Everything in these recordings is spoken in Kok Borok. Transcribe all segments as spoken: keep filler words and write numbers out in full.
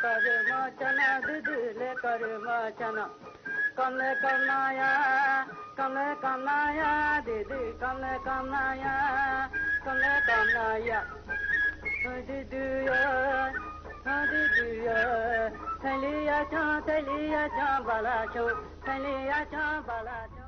Karma chana didi le karma chana. Kamle kamnaya, kamle kamnaya, didi kamle kamnaya, kamle kamnaya. Didi ya, didi ya, thaliya cha, thaliya cha, bala cha, thaliya cha, bala cha.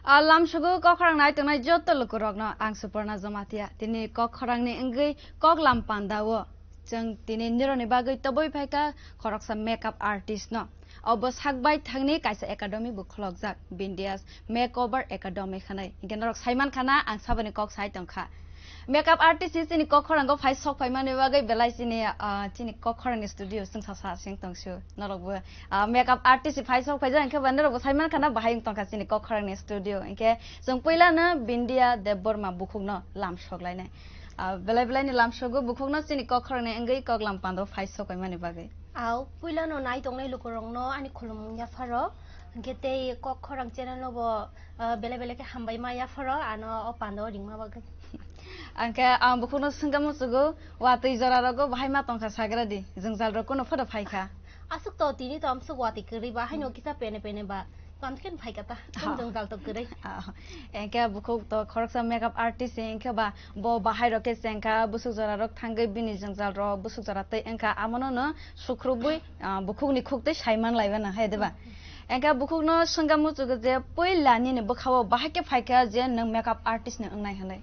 A lamsugo kok khorang nai tongnai joto lukurokno ang Suparna Jamatia. Tini kok khorangni wngwi kok lam pandao chwng tini nirokni bagwi toboi phaikha khoroksa makeup artist no. Obo sak bai thangni kaisa academy bo khulokjak, Bindias Makeover Academy hwnwi. Hinkhe norok saiman khana ang saboni kok sai tongkha. Makeup artist ni chini kok khorango phai sok phaimani bagwi belai chini, ah, chini kok khorangni studio chwng sa sa sing tongsu. Norokbo, ah, makeup artist phai sok phaijak hinkhe ba norokbo saiman khana bahai wng tongkha chini kok khorangni studio. Hinkhe chwng puilano Bindia Debbarma bukhukno lam sok lainai. Ah, belai belai ni lam sogo bukhukno chini kok khorangni wngwi kok lam pando phai sok paimani bagwi. Au, puilano nai tongnai lukurokno ani khulumung yapharo. Hinkhe tei kok khorang channel no bo, ah, belai belai khe hambai ma yapharo ano o pando ringma bagwi. Angkhe ang bukhukno swngkha muchugo, watwi jora rogo bahai ma tongkha sagra di, jwngjal rok kuno photo phaikha. Aswk to tini to amswk watwi kwrwi ba, haino kisa pene pene ba, kamkhen phaikha ta, chwng jwngjal to kwrwi. Ah, engkhe bukhuk to khoroksa makeup artist se, engkhe ba bo bahai rok khe chengkha, busuk jora rok thangwi bini jwngjal rok busuk jora tei engkha, amono no sukrubwi, ah, bukhukni khuk tei saiman laibana, hai de ba? Engkhe bukhukno swngkha muchugo je puila nini bwkhao bahai khe phaikha je nwng makeup artist ni wngnai hwnwi.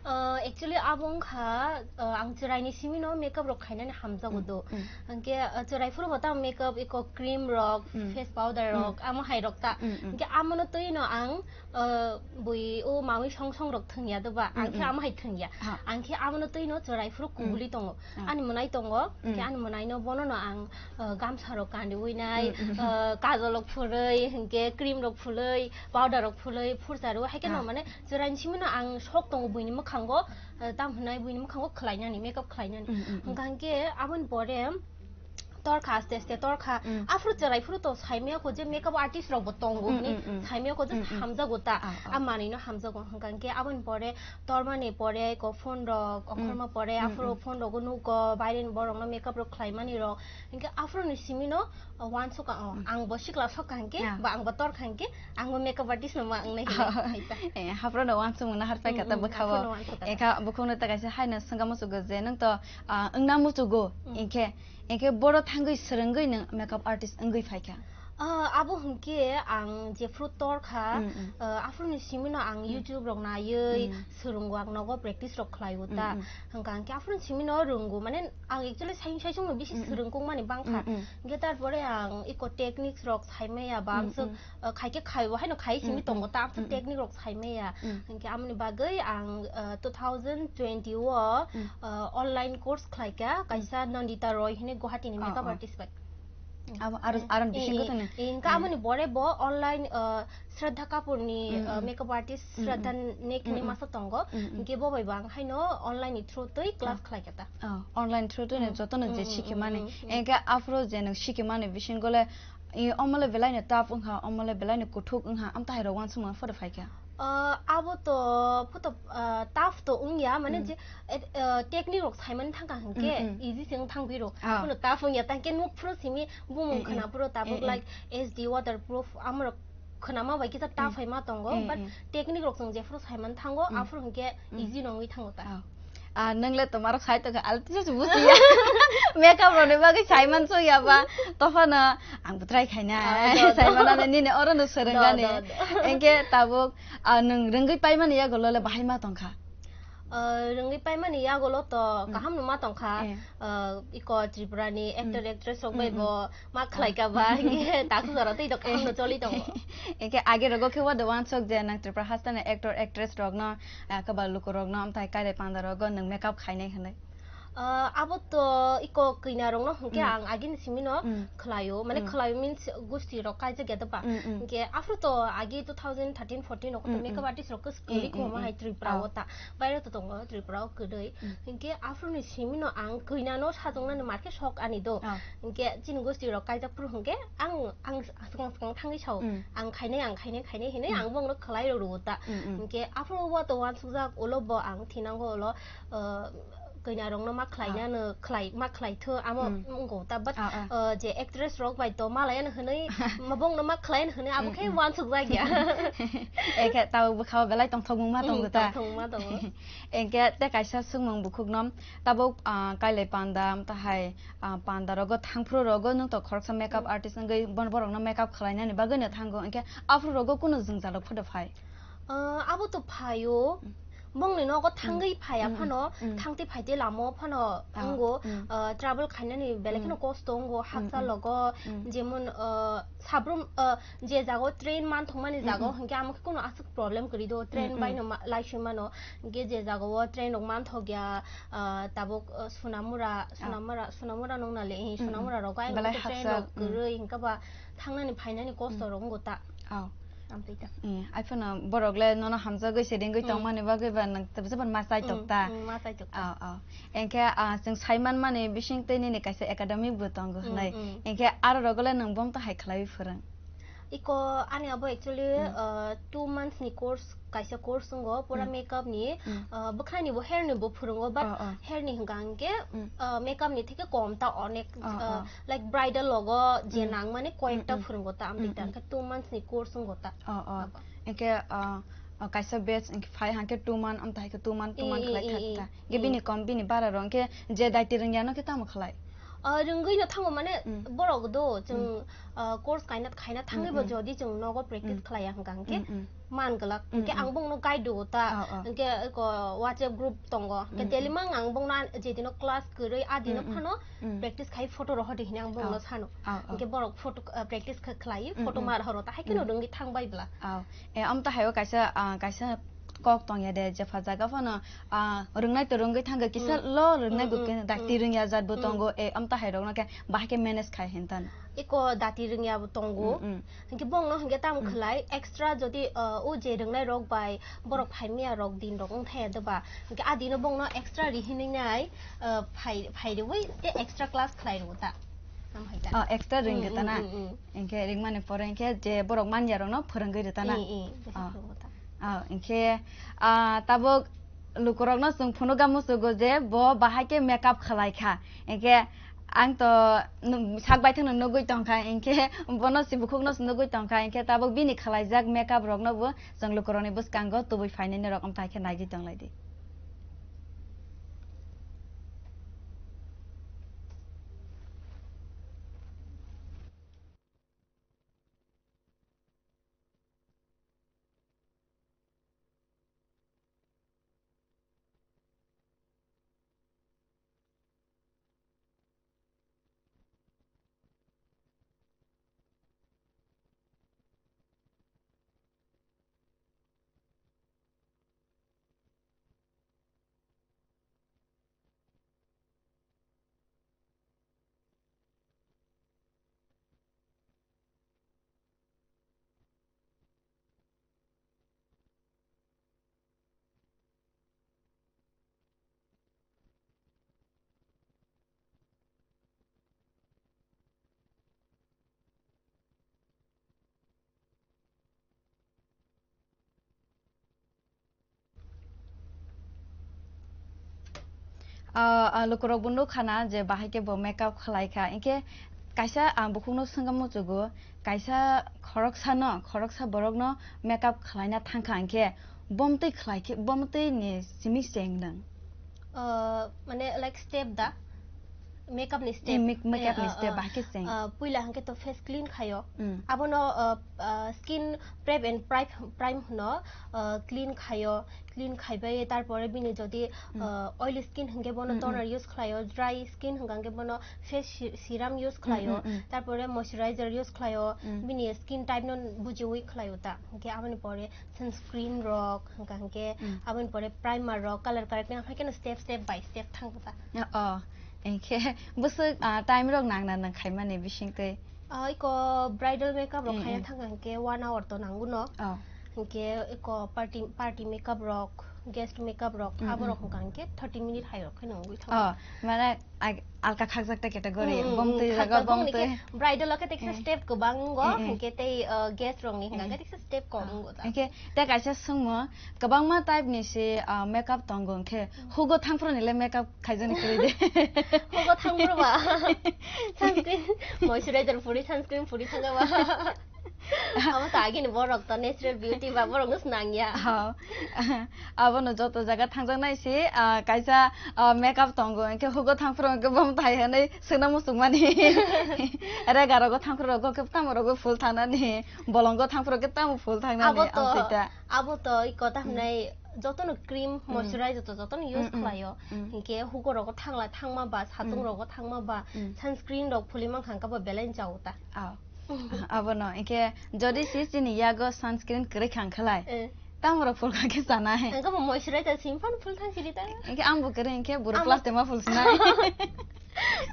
Ah, actually abo wngkha, ah, ang chwraini simino makeup rok khainani hamjago do. Hwnkhe, ah, chwrai phuru bo ta makeup eko cream rok, face powder rok, amo hai rok ta. Hwnkhe amono twi no ang, ah, bui o mawi song song rok thwngya do ba, ang khe amo hai thwngya. Ang khe amono twi no chwrai phuru kubuli tongo. Ani mwnai tongo, khe ani mwnaino bono no ang, ah, gamsa rok kandiwi nai, ah, kajol rok phulwi, hwnkhe cream rok phulwi, powder rok phulwi, phursa rwi, hai khe no mane chwraini simino ang sok tongo buini mwkhango, ah, tam hwnai buini mwkhango khlainani, makeup khlainani. Hwnkha hwnkhe aboni pore torkha aste aste torkha. Aphuru chwrai phuru to saimaya kho je makeup artist rok bo tongo hwnwi saimaya kho je hamjago ta. Ah, ah. A manwino hamjago hwnkha hwnkhe aboni pore tormani pore ko phone rok ongkhorma pore aphuru phone rogo nugo baireni borokno makeup rok khlaimani rok. Hwnkhe aphuruni simino, o, wansukha, o, ang bo sikla sokha hwnkhe, ba ang bo torkha hwnkhe, ang bo makeup artist no ma wngnai hwnwi hai ta. Eh, haphuru no wansukmung na harpai kha ta bwkhao. Haphuru no wansukha ta. Engkha bukhukno ta kaisa haino swngkha muchugo je nwng to, ah, wngna muchugo, engkhe, engkhe boro thangwi swrwngwi nwng makeup artist wngwi phaikha. Ah, abo hwnkhe ang jephuru torkha, ah, aphuruni simino ang YouTube rok naiwi swrwngo, ang nogo practice rok khlaio ta. Hwnkha hwnkhe aphuruni simino rwngo, mane ang actually sai-, saisungno bisi swrwngkukmani bangkha. Hwnkhe tarpore ang eko techniques rok saimaya ba ang swk, ah, khaikhe khaibo haino khai simi tongo ta, ang swk technique rok saimaya. Hwnkhe amoni bagwi ang, ah, two thousand twenty o, ah, online course khlaikha kaisa Nandita Roy hwnwi Guwahati ni makeup artist bai. Abo aro, aro bisingo tongni. Engka amoni bore bo online, uh, Shraddha Kapoor ni, uh, makeup artist Shraddha Nek ni masa tongo. Engke bo bai bang haino online ni through twi class khlai kata. Oh, online through twi no joto no je sikimani. Engke afro je no sikimani bisingo le, i, omole belai no tough wngkha, omole belai no kuthuk wngkha, amta hai rok wansukma photo phaikha. Ah, abo to photo, ah, tough to wngya, mane je, eh, ah, technique rok saimani thangkha hwnkhe easy se wng thangphiro. Abono tough wngya, tangkhe nuk phuru simi bumung khwna phuru tabuk like S D waterproof amorok khwnama bai kisa tough hai ma tongo, but technique rok chwng jephuru saimani thango, aphuru hwnkhe easy no wngwi thango ta. Ah, nwng le tomarok sai tongkha, alti se bujiya. Makeup rokni bagwi saiman sokya ba, tophano ang bo try khainai. Ah, do, do. Saimanani nini oro no swrwngani. Do, do, do. Engke tabuk, ah, nwng rwngwi paimani yagulo le bahai ma tongkha? Ah, rwngwi paimani yagulo to kaham no ma tongkha. Eh. Ah, iko Tripura ni actor actress rok bai bo ma khlai ka ba, hingke takhuk jora tei do kaham no choli tongo. Engke age rogo khe wa do wansok je nang Tripura hasteni actor actress rokno, ah, kwbal lukurokno, amthai kairai pandarokgo nwng makeup khainai hwnwi? Ah, abo to iko kwina rokno hwnkhe ang agini simino khlaio, mane khlaio means gusti rok kaijak ya doba. Hwnkhe aphuru to agi two thousand thirteen fourteen rok to makeup artist rok kwrwi kwma hai Tripura o ta, bairo to tongo Tripura o kwrwi. Hwnkhe aphuru ni simino ang kwina no sajwk nani markhe sok ani do. Hwnkhe chini gusti rok kaijak phuru hwnkhe ang, ang swkang swkang thangwi sao, ang khainai, ang khainai, khainai hinwi ang bongno khlai rw rw ta. Hwnkhe aphuru o to wansukjak ulo bo ang thinango ulo, ah, Kanya rok no ma khlai Ah. nano, khlai, ma khlai tho, amo Hmm. wngko ta, but, Ah, ah. uh, je actress rok bai to malaya no hwnwi, ma bong no ma khlai no hwnwi, abo Mm, khe mm. wansuk jak ya. Ekhe tabuk bwkha o belai tongthokmung ma tongo Mm, ta. tongthokmung ma tongo. Engke te kaisa swngmung bukhuk no, tabuk, ah, kailai panda, tahai, ah, panda rogo thangphru rogo nwng to khoroksa makeup Mm. artist wngwi bon borok no makeup khlai nani bagwi no thango, engke aphru rogo kunu jwngjal rok photo phai? Ah, abo to phaio. Mm. Bongni nogo Mm. thangwi phaiya Mm, mm, phano, mm. thangtwi phaitwi lamo phano Ah, wngwo, mm. ah, travel khainani belai kheno Mm. kosto wngwo, Mm, hakchal mm. logo, Mm. jemon, ah, sabrum, ah, je jago train man thwngmani Mm, jago mm. hwnkhe amo khe kuno aswk problem kwrwi do, train Mm, mm. baino ma-, laiswi mano, hwnkhe je jago o train rok man thokya, ah, tabuk, ah, Sunamura, Ah. Sunamura, Sunamura nung nali, eh, Mm, mm. Sunamura rogo ayang Belai train haksa, rok mm. kwrwi, hwnkhe ba thangnani phainani kosto Mm. rok wngwo ta. Oh. Amtwi ta. Eh, ai phano borok le nono hamjagwi se ringwi Mm. tongmani bagwi ba nang tabjabani ma chai tok Mm, ta. mm, ma chai tok ta. Oh, oh. Engkhe, ah, chwng sai manmani bising tei nini kaisa academy bo tongo Mm, hwnwi. mm. Engkhe aro rogo le nwng bom to hai khlaiwi phwrwng? Iko ani abo actually, Mm. uh, two months ni course, kaisa course wngo, pura Mm. makeup ni, Mm. uh, bwkhani bo hair ni bo phwrwngo, but Oh, oh. hair ni hwnkha hwnkhe, Mm. uh, makeup ni theke kom ta onek, Oh, uh, oh. like bridal logo je Mm. nang mani koyekta Mm, mm. phwrwngo ta amtwi Mm, ta, mm. hwnkhe two months ni course wngo ta. Oh, oh. Abo. Engkhe, uh, uh, kaisa batch engkhe phai hwnkhe two month, amtwi hai khe two month, two month Eh, khlai eh, kha eh, ta. eh. Ge bini kom, bini bara rok, hwnkhe je daiti rwngya no khe tamo khlai? Ah, rwngwi no thango, mane Mm. borok do, chwng, Mm. ah, course kaina, khaina thangwi Mm, bo mm. jodi chwng nogo practice Mm. khlaiya hwnkha hwnkhe Mm, mm. man glak. Mm, Hwnkhe mm. ang bongno guide do ta. Oh, oh. Hwnkhe eko WhatsApp group tongo. Hwnkhe Mm, daily mm. mang ang bongno an-, jedino class kwrwi, adino Mm, mm. phano Mm. practice khai photo rohor di hini ang bongno Oh. sano. Oh, oh. Hwnkhe borok photo, ah, practice kha-, khlai, Mm, photo mm. ma rohoro ta, hai kheno Mm. rwngwi thang bai bla. Oh. E, amtwi hai o kaisa, ah, kaisa kok tongya de, jepha jaga phano, ah, rwngnai to rwngwi thangkha, kisa Mm. lo rwngnai Mm, bo mm, khe dakti mm. rwngya jat bo Mm. tongo, e, amtwi hai rokno khe bahai khe manage khai hintan. Eko dati rwngya bo tongo. Mm, mm. Hwnkhe bongno hwnkhe tamo Mm. khlai, extra jodi, ah, o je rwngnai rok bai borok phai maya rok din rok wng thaya de ba, hwnkhe a dino bongno extra ri hinwi nai, ah, phai, phai rwui te extra class khlai rwo ta. Tamo hai ta. Oh, extra rwngkha Mm, ta na? mm, mm, mm. Hwnkhe ringmani pore hwnkhe je borok manya rokno phwrwngwi rwtana. Ee, ee, bwswk Ah. phwrwngwi ta. Ah, hwnkhe, ah, tabuk lukurokno chwng phunukgwi muchugo je bo bahai khe makeup khlai kha. Hwnkhe ang to nu-, sak baithangno nugwi tong kha, hwnkhe bono se bukhukno se nugwi tong kha, hwnkhe tabuk bini khlaijak makeup rokno bo chwng lukurokni bwskango tubui phainani rok amtwi hai khe naigwi tong lai di. Ah, ah, lukurok bo nukha na je bahai khe bo makeup khlai kha, hinkhe kaisa ang bukhukno swngwi muchugo, kaisa khoroksano, khoroksa borokno makeup khlaina thangkha hinkhe, bomtwi khlai khe, bomtwi ni simi cheng nang? Ah, mane, like, step da? Makeup ni step. Mm, mak-, makeup ni Eh, step, ah, bahai khe cheng. Ah, puila hwnkhe to face clean khaio. Mm. Abono, ah, ah, skin prep and prime, prime hwno, ah, clean khaio. Clean khaibai, tarpore bini jodi, Mm. ah, oily skin hwnkhe bono Mm, mm. toner use khlaio, dry skin hwnkha hwnkhe bono face si-, serum use Mm, khlaio, mm, mm. tarpore moisturizer use khlaio, Mm. bini skin type no bujiwi khlaio ta. Hwnkhe aboni pore sunscreen rok, hwnkha hwnkhe Mm. aboni pore primer rok, color correcting, haikhe no step, step by step thangkha ta. Oh, hinkhe bwswk, ah, time rok nang na nang khaimani bisingtwi? Ah, iko bridal makeup rok Mm, khaina mm. thangkha hwnkhe one hour to nango no. Oh. Hwnkhe iko party, party makeup rok, guest makeup rok, mm, abo rok hwnkha hwnkhe thirty minute hai rok kheno wngwi thango. Oh, mane ag-, alka khakjak ta category, mm, mm, bom mm, twi khakjak jaga bom bom twi. Hwnkhe bridal o khe teksa, eh, step kwbang wngo, eh, eh, hwnkhe tei, uh, guest rok ni hwnkha, eh, hwnkhe teksa step kom, ah, wngo ta. Hwnkhe tei kaisa swngmung, kwbangma type ni se, uh, makeup tongo, hwnkhe, mm, hugo thangphuru ni le makeup khaijani kwrwi de. Hugo thangphuru ba. Sunscreen, moisturizer phuri, sunscreen phuri thangkha ba. Abo to agini borok to natural beauty ba, borok no swnang ya. Ha. Abono joto jaga thangjak nai se, ah, kaisa, ah, makeup tongo, hwnkhe hugo thangphuru hwnkhe bom thai hwnwi swngna muchung mani. Rega rogo thangphuru rogo khe tamo rogo phul thangnani, bolongo thangphuru khe tamo phul thangnani, abo to, ang twi ta. Abo to iko ta, hmm, hwnai jotono cream, hmm, moisturizer to jotono use, hmm, hmm, khlaio. Hmm. Hwnkhe hugo rogo thangla thangma ba, satung, hmm, rogo thangma ba, hmm, sunscreen rok phuli mankha hwnkhe bo belai jao ta. Ah. Abono, hwnkhe jodi se chini yago sunscreen kwrwi kha hwnkhe lai, eh, tamo rok phul kha khe chanai? Hwnkhe bo moisturizer sim phano phul thang siri ta. Hwnkhe ang bo kwrwi hwnkhe buro, ang plastic ma phul sinai.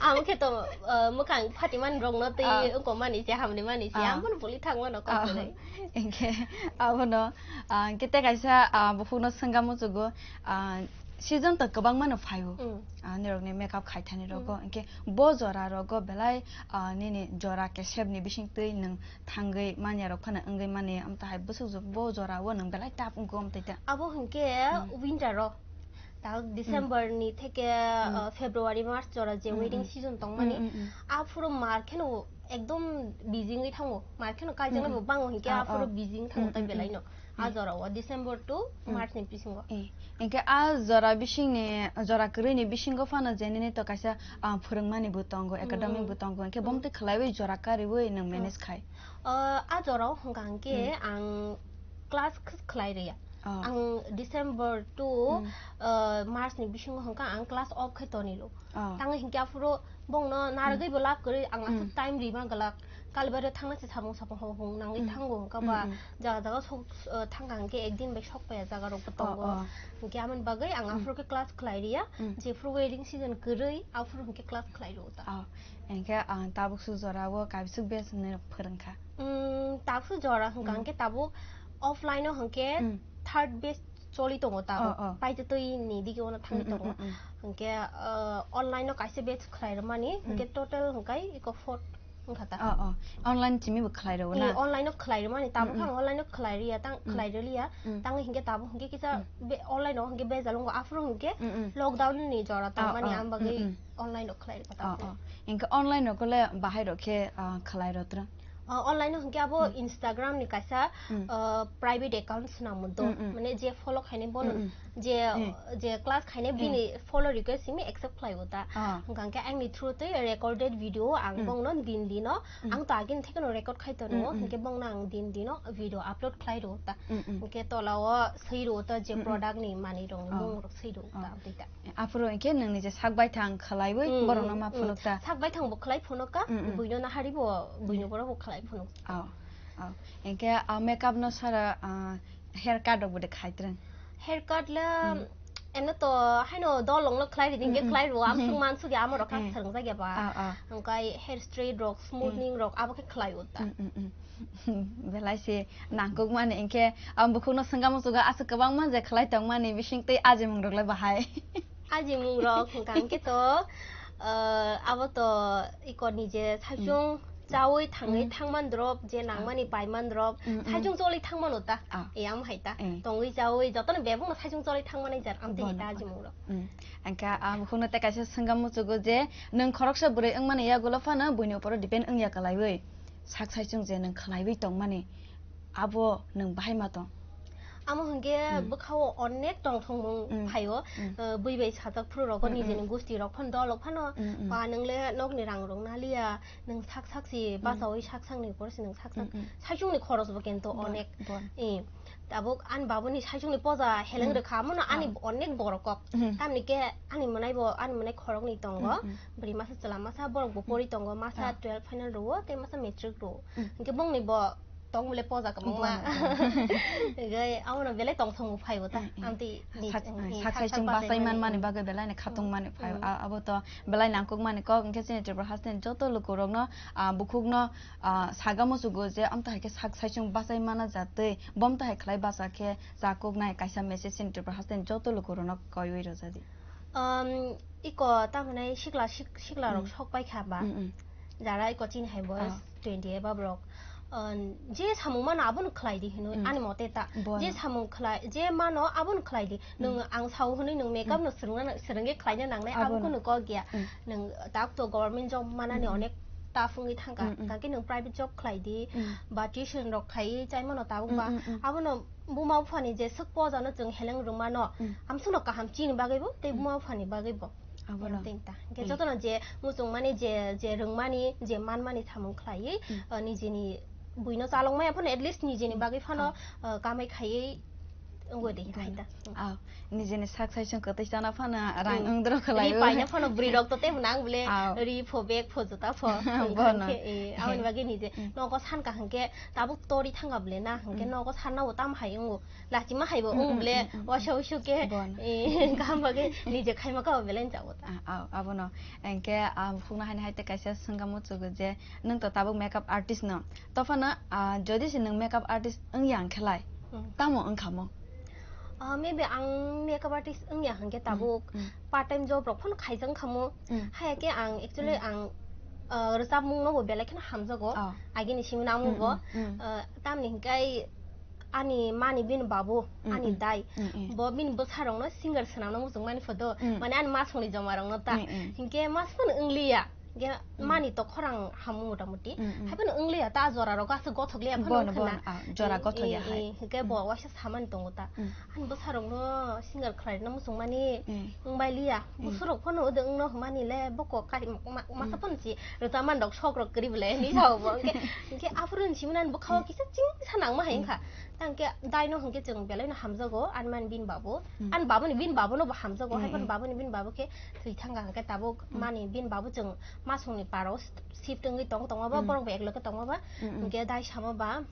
Ang khe to, uh, mwkhang phatimani rok no twi, ah, wngkok mani se, hamni mani se, ah, ang phano phuli thang mano kok, ah, kwrwi. Hwnkhe abono, ah, hwnkhe tei kaisa, ah, bukhuk no swngna muchugo, ah, season to kwbangma no phaio. Mm. Ah, nirokni makeup khaithani rogo, mm, hwnkhe bo jora rogo belai, ah, nini jora kesep ni bising twi nwng thangwi manya rok phano wngwi mani, amtahai bwswk bo jora o nwng belai tough wngkha amtwi ta. Abo hwnkhe, mm, winter o, ta, mm, December ni theke, mm, ah, February, March jora je, mm, wedding, mm, season tongmani, mm, mm, mm, aphuru mar kheno ekdom busy wngwi thango, mar kheno kaijaknai, mm, mm, bo bango hwnkhe, ah, aphuru, ah, busy wngwi thango, mm, tai, mm, belai, mm, no. A, mm, jora o December to, mm, March ni bisingo. Eh, hwnkhe a jora bisingni, jora kwrwini bisingo phano je nini to kaisa, ah, phwrwngmani bo tongo, academic, mm, bo tongo, hwnkhe, mm, bomtwi khwlaiwi jora kariwi nwng, mm, manage khai? Ah, a jora o hwnkha hwnkhe, mm, ang class kh-, khlai rwya. Ah. Ang December to, mm, ah, March ni bisingo hwnkha ang class off khai tonilo. Ah. Tangwi hwnkhe aphuru bongno narwgwi, mm, bo lab kwrwi ang aswk, mm, time rima glak. Kalibari thangna se samung samung hong hong nangwi, mm, thango hwnkha ba, mm, mm, jaga jaga sok, uh, thangkha hwnkhe ekdin bai sok paiya jaga rok bo, oh, tongo. Oh. Hwnkhe amoni bagwi ang, mm, aphuru khe class khlai riya, mm, jephuru wedding season kwrwi aphuru hwnkhe class khlai rwo ta. Oh. Hwnkhe ang tabuk su jora o kaibisuk batch ni phwrwngkha. Mm, tabuk su jora hwnkha, mm, hwnkhe tabuk offline o hwnkhe, mm, third batch choli tongo ta, oh, oh, paitotwi ni dige ono thangwi, mm, mm, tongo. Mm, mm. Hwnkhe, uh, online o kaisa batch khlai rwmani, mm, hwnkhe total hwnkhe iko fourth wngkha ta. Oh, oh. Online simi bo khlai rwo, eh, na? Online o khlai rwmani, tabuk, mm, mm, ang online o khlai riya, tang, mm, khlai rwliya, mm, tangwi hwnkhe tabuk hwnkhe kisa, mm, be-, online o hwnkhe bejal wngo, aphuru hwnkhe, mm, mm, lockdown ni jora, oh, tongmani, oh, ang bagwi, mm, mm, online o khlai rwkha, oh, tabuk. Oh. Hwnkhe online rok le bahai rok khe, ah, khlai rw twrwng? Ah, online o hwnkhe abo, hmm, Instagram ni kaisa, hmm, ah, private account swnam do. Hmm, hmm. Mane je follow khainai bono, hmm, hmm, je, hmm, je class khainai, hmm, bini follow request simi accept khlai o ta. Ah. Hwnkha hwnkhe ang ni through twi recorded video ang, hmm, bongno din dino, hmm, ang to agini thekeno record khai tono, hmm, hmm, hwnkhe bongno ang din dino video upload khlai rw ta. Hmm, hmm. Hwnkhe tola o swi rw ta je, hmm, hmm, product ni manwi rok, ah, bong rok swi rw ta, ah, tei ta. Aphuru hwnkhe nwng nije sak baithang khwlaiwi, mm, borokno, mm, ma, mm, phunuk ta. Sak baithang bo khwlai phunuk ka, mm, mm, buino nahari bo, buino, mm, borok bo khwlai phunuk. Oh, oh. Hwnkhe, ah, makeup no sara, ah, hair cut rok bo de khai twrwng? Hair cut le, mm, emno to haino dol rok no khwlai ridi, hwnkhe, mm, mm, khwlai rwo, amsuk, mm, mansuk ya, amo rok kha, mm, swrwng jak ya ba. Oh, oh. Hwnkhe hair straight rok, mm, smoothing rok, abo khe khwlai o ta. Mm, mm, mm. Belai se nangkukmani, hwnkhe ang bukhukno swngna muchugo, aswk kwbangma je khwlai tongmani bisingtwi ajimung rok le bahai? Ajimung rok hwnkha hwnkhe to, ah, abo to iko nije saichung, hmm, chaui thangwi, hmm, thangman drop, je nangmani, ah, paiman drop, hmm, hmm, saichung choli thangmano ta. Ah. Eyang hai ta. Eh. Tongwi chaui jotono bebakno saichung choli thangmani jar, amtwi hai ta ajimung rok. Hmm. Hwnkhe ang bukhukno tei kaisa swngna muchugo je nwng khoroksa bwrwi wngmani yagulo phano buini uporo depend wngya kwlaiwi. Sak saichung je nwng khwlaiwi tongmani, abo nwng bahai ma tong? Amo hwnkhe, hmm, bwkhao onek tongthokmung, hmm, phaio, hmm, uh, bui bai sajak phuru rogo, hmm, nijeni, hmm, gusti rok phano, dol rok phano, hmm, hmm, ba nwng le nokni rang rok naliya, nwng sak sak si, hmm, bachaui sak sak ni por si nwng sak sak, hmm, hmm, saichung ni khoros bo kento, bon, onek, bon. Eh, tabuk ani babuni saichung ni poja heleng, hmm, rwkha, amo no ani, ah, onek borok kok. Hmm. Tamni khe ani mwnai bo, ani mwnai khorok ni tongo. Hmm, hmm. Bwrwi masa chwla masa borok bo, hmm, pori tongo, masa, ah, twelve final rwo tei masa matric rwo. Hmm. Hwnkhe bongni bo Tong bole poja kwbangma. Bo. Gai, abono belai tongthokma phaibo ta. Mm, mm. Amtwi ni, Sak-, mm, mm, sak sak sai sak chwng bachai bachai mani, manmani mm. Bagwi belai ni khatung Mm. Mani phai. Mm. A-, abo to belai nangkuk mani kok, hwnkhe chini Tripura hasteni joto lukurokno, ah, bukhukno, ah, saga muchugo je amtwi hai khe sak sai chwng bachai mana jatwi, bomtwi hai khlai bacha khe chakuk nai kaisa message chini Tripura hasteni joto lukurokno koiwi rwjadi. Um, iko tamo nai sikla, sik-, sikla rok Mm. Sok pai kha ba. Mm, mm. Jara iko chini hai boyos Ah. Twenty eba borok. Um, je samung mano abono khlai di hino, Mm. Ani mote ta. Bono. Je samung khlai, je mano abono khlai di. Mm. Nwng ang sao hwnwi nwng makeup Mm. No swrwngna, swrwngwi khlaina nangnai, abo Abono. Kunu kok ya. Mm. Nwng tak to government job manani Mm, mm. Onek tough wngwi thangkha. Mm, mm. Kakhe nwng private job khlai di, Mm. Ba tuition rok khai chai mano tabuk Mm, ba. Mm, mm. Abono buma buphani je swk pojano chwng heleng rwmano, Mm. Amsukno kaham chini bagwi bo, tei Mm. Buma buphani bagwi bo. Abono. Yang tei ta. Hingke Mm. Jotono je muchungmani, je, je rwngmani, je manmani samung khlaiwi, Mm. Ah, nijeni buino chalokmaya phano at least nijeni Mm. Bagwi phano, Ah. Ah, kamai khaiwi wngwi di, Bono. Hai ta. Mm. Ah, nijeni sak sai chwng kwtwi chana phano rang Mm. Wngdro khlaiwi. Ri paina phano bwrwi rok to tei nang bole Ah. Ri pho bag pho juta pho. Bono. Hingke, eh, aboni bagwi nije Mm. Nogo san kaham khe tabuk tori thangkha bole na, hingke Mm. Nogo sanna bo tam hai wngo. Lachima hai bo Mm, wng mm, bole, mm, mm, wasa mm. Usu khe, Bon. Eh, kaham bagwi nije khaima kha bele wng jago ta. Ah, ah, abono. Engke, ah, bukhukno haino hai tei kaisa swngkha muchugo je, nwng to tabuk makeup artist no. Tophano, ah, jodi se nwng makeup artist wngya hwnkhe lai, Mm. Tamo wngkha mo? Ah, maybe ang makeup artist wngya hwnkhe Mm, tabuk mm. Part time job rok phano khaijak wngkha mo. Mm. Haya khe ang actually Mm. Ang, ah, rwchapmung no bo belai kheno hamjago. Oh. Agini simi no amo Mm, bo. Mm, mm. Ah, tamni hwnkhe ani mani bini babu, Mm, ani mm. Dai, Mm, mm. Bo bini bwsarokno singer swnamna muchungmani photo, Mm. Mane ani masongni jomarokno ta. Mm, mm. Hinkhe mas phano wngliya. Hinkhe Mm. Mani to khorang hamu motamuti. Mm, mm. Haiphano wngliya ta, jorarok aswk gothok liya phano Bono, wngkha na. Bono, ah, jora Eh, gothok ya eh, hai. Eh, hinkhe bo Mm. Waisa samani tongo ta. Mm. Ani bwsarokno singer khlaina muchungmani Mm. wngbai liya. Mm. Bwsarok phano odo wngno hwnmani le bokok kari ma-, ma-, masa Mm. phano si rwchapmani rok sok rok kwrwi bwle hinwi sao bo. Hinkhe, hinkhe aphuru ni simi nani bwkhao Mm. Kisa chingsa nangma hai Mm. Wngkha. Tangkhe daino hinkhe chwng belaino hamjago, ani mani bini babu. Mm. Ani babuni bini babuno bo hamjago, Mm, hai phano mm. Babuni bini babu khe thwi thangkha hinkhe tabuk Mm. Mani bini babu chwng masongni parao shift wngwi tong tongma ba, Mm. Borok bo eklo khe tongma ba, Mm, mm. Hinkhe dai sama ba,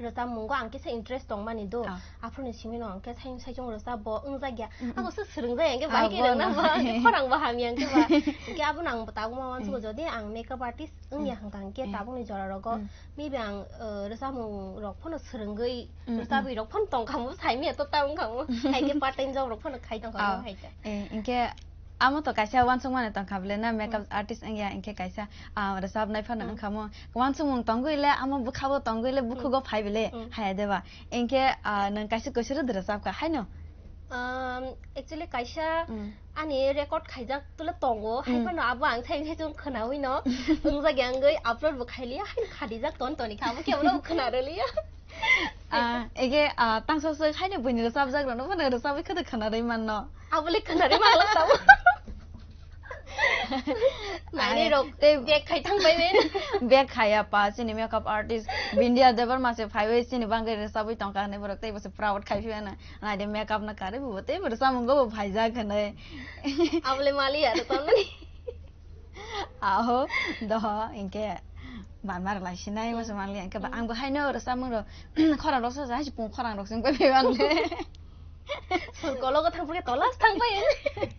rwchapmungo ang kisa interest tongmani do. Ah. Aphuruni simino ang khe sai-, saichung rwchap bo wngjakya. Mm, mm. Ako se swrwngjak ya, hwnkhe Ah, bai khe bono. Rwngna bo, hwnkhe khorang bo hamya, hwnkhe ba. Hwnkhe abono ang bo tabukma uansukgo, Mm. Jodi ang makeup artist wngya Mm. Hwnkha, hwnkhe Mm. Tabukni jora rogo, Mm. Maybe ang, uh, rwchapmung rok phano swrwngwi, Mm, mm. Rwchapwi rok phano tongkha mo, saimanya to ta wngkha mo. Hai khe part time job rok phano khai tongkha mo, Ah. Hai ta. Eh, hwnkhe Amo to kaisa uansukmani tongkha bwle na, makeup Mm. Artist wngya, hinkhe kaisa, ah, rwchapnai phano Mm. Wngkha mo. Uansukmung tongwi le, amo bwkhao tongwi le, Mm. Bukhugo phai bwle, Mm. Haya deba. Hinkhe, ah, nwng kaisa kuisuro de rwchapkha, haino? Um, actually, kaisa Mm. Ani record khaijak tule tongo, hai Mm. Phano abo ang sai sai chwng khwnawi no, wngjakya wngwi upload bo khailiya, haino khadijak ton toni kha, abo khe abono khwna rwliya. Ah, ege, ah, tangsa se haino buini rwchapjak rwno phano rwchapwi khwtwi khwna rwi manno. Abole khwna rwi mangla tamo. Naini Ai, rok tei bag khai thang bai ben. Bag khaya pa chini makeup artist Bindia Debbarma se phaiwi chini bangwi rwchapwi tongkha hinwi borok tei bo se proud khai phiyana. Naidi makeup no karwi bo tei bo rwchapmung bo phaijak hinwi. Abole mali ya rwchapmani. Aho, doho, hinkhe manma rwlai sinai, Hmm. Bo se manliya, hinkhe ba, Hmm. Ang bo haino rwchapmung rok, khorang rok se, hai se pung khorang rok se wngpai bai manle. Sul kologo thang phai khe tola se thang pai.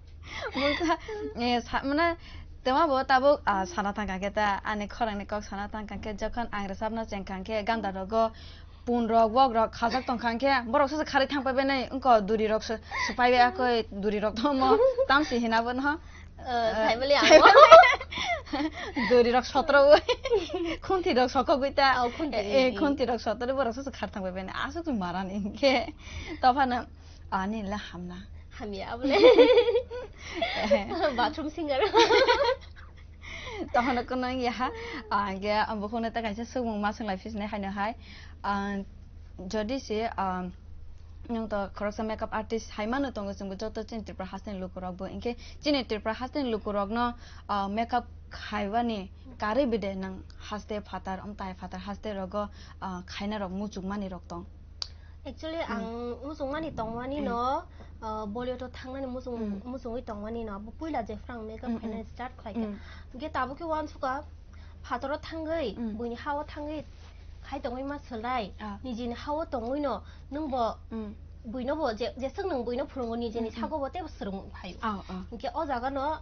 Mungsa, eh, sa-, mane, twma bo tabuk, ah, sana thang kha khe ta, ani khorang ni kok sana thang kha khe, jokhon ang rwchapna cheng kha khe, ganda rogo, Pun rok, wok rok khajak tong kha, hinkhe borok sasu kharwi thang pai bai nai, wngkha duri rok su-, supai bai, akoi duri rok tongmo, tamsi hina bo no. Eh, Eh, saimali ang. Duri rok sotro oi. Khunti rok sokogwi ta. Oh, khunti. Eh, eh, khunti rok sotro borok sasu khar thang pai bai nai. Aswk se maran hinkhe. Tophano ani le hamna. Hamya abole. Eh. Bathroom singer. Tohono kono wngya ha, ah, hingke, ah, bukhukno ta kaisa swngmung ma swnglai phi sinai haino hai, ah, jodi se, ah, nwng to khoroksa makeup artist hai mano tongo, chwngbo joto chini Tripura hasteni lukurokbo, hingke chini Tripura hasteni lukurokno, ah, makeup khaibani karwi bede nwng haste phatar, amtai phatar haste rogo, ah, khaina rok muchukmani rok tong? Actually, Hmm. Ang muchungmani tongmani Hmm. No, uh, Bollywood o thangnani muchung, Hmm. Muchungwi tongmani no, abo puila jephru ang makeup Hmm, khainani hmm. Start khlaikha. Hmm. Hingke tabuk khe uansukha, phataro thangwi, Hmm. Buini hao thangwi, khai tongwi ma swlai, Ah. nijini hao tongwino nwngbo Mm. buino bo je, jeswk nwng buino phwrwngo nijini Mm, mm. sago bo teibo swrwng phaio. Ah, ah. Hinkhe o jaga no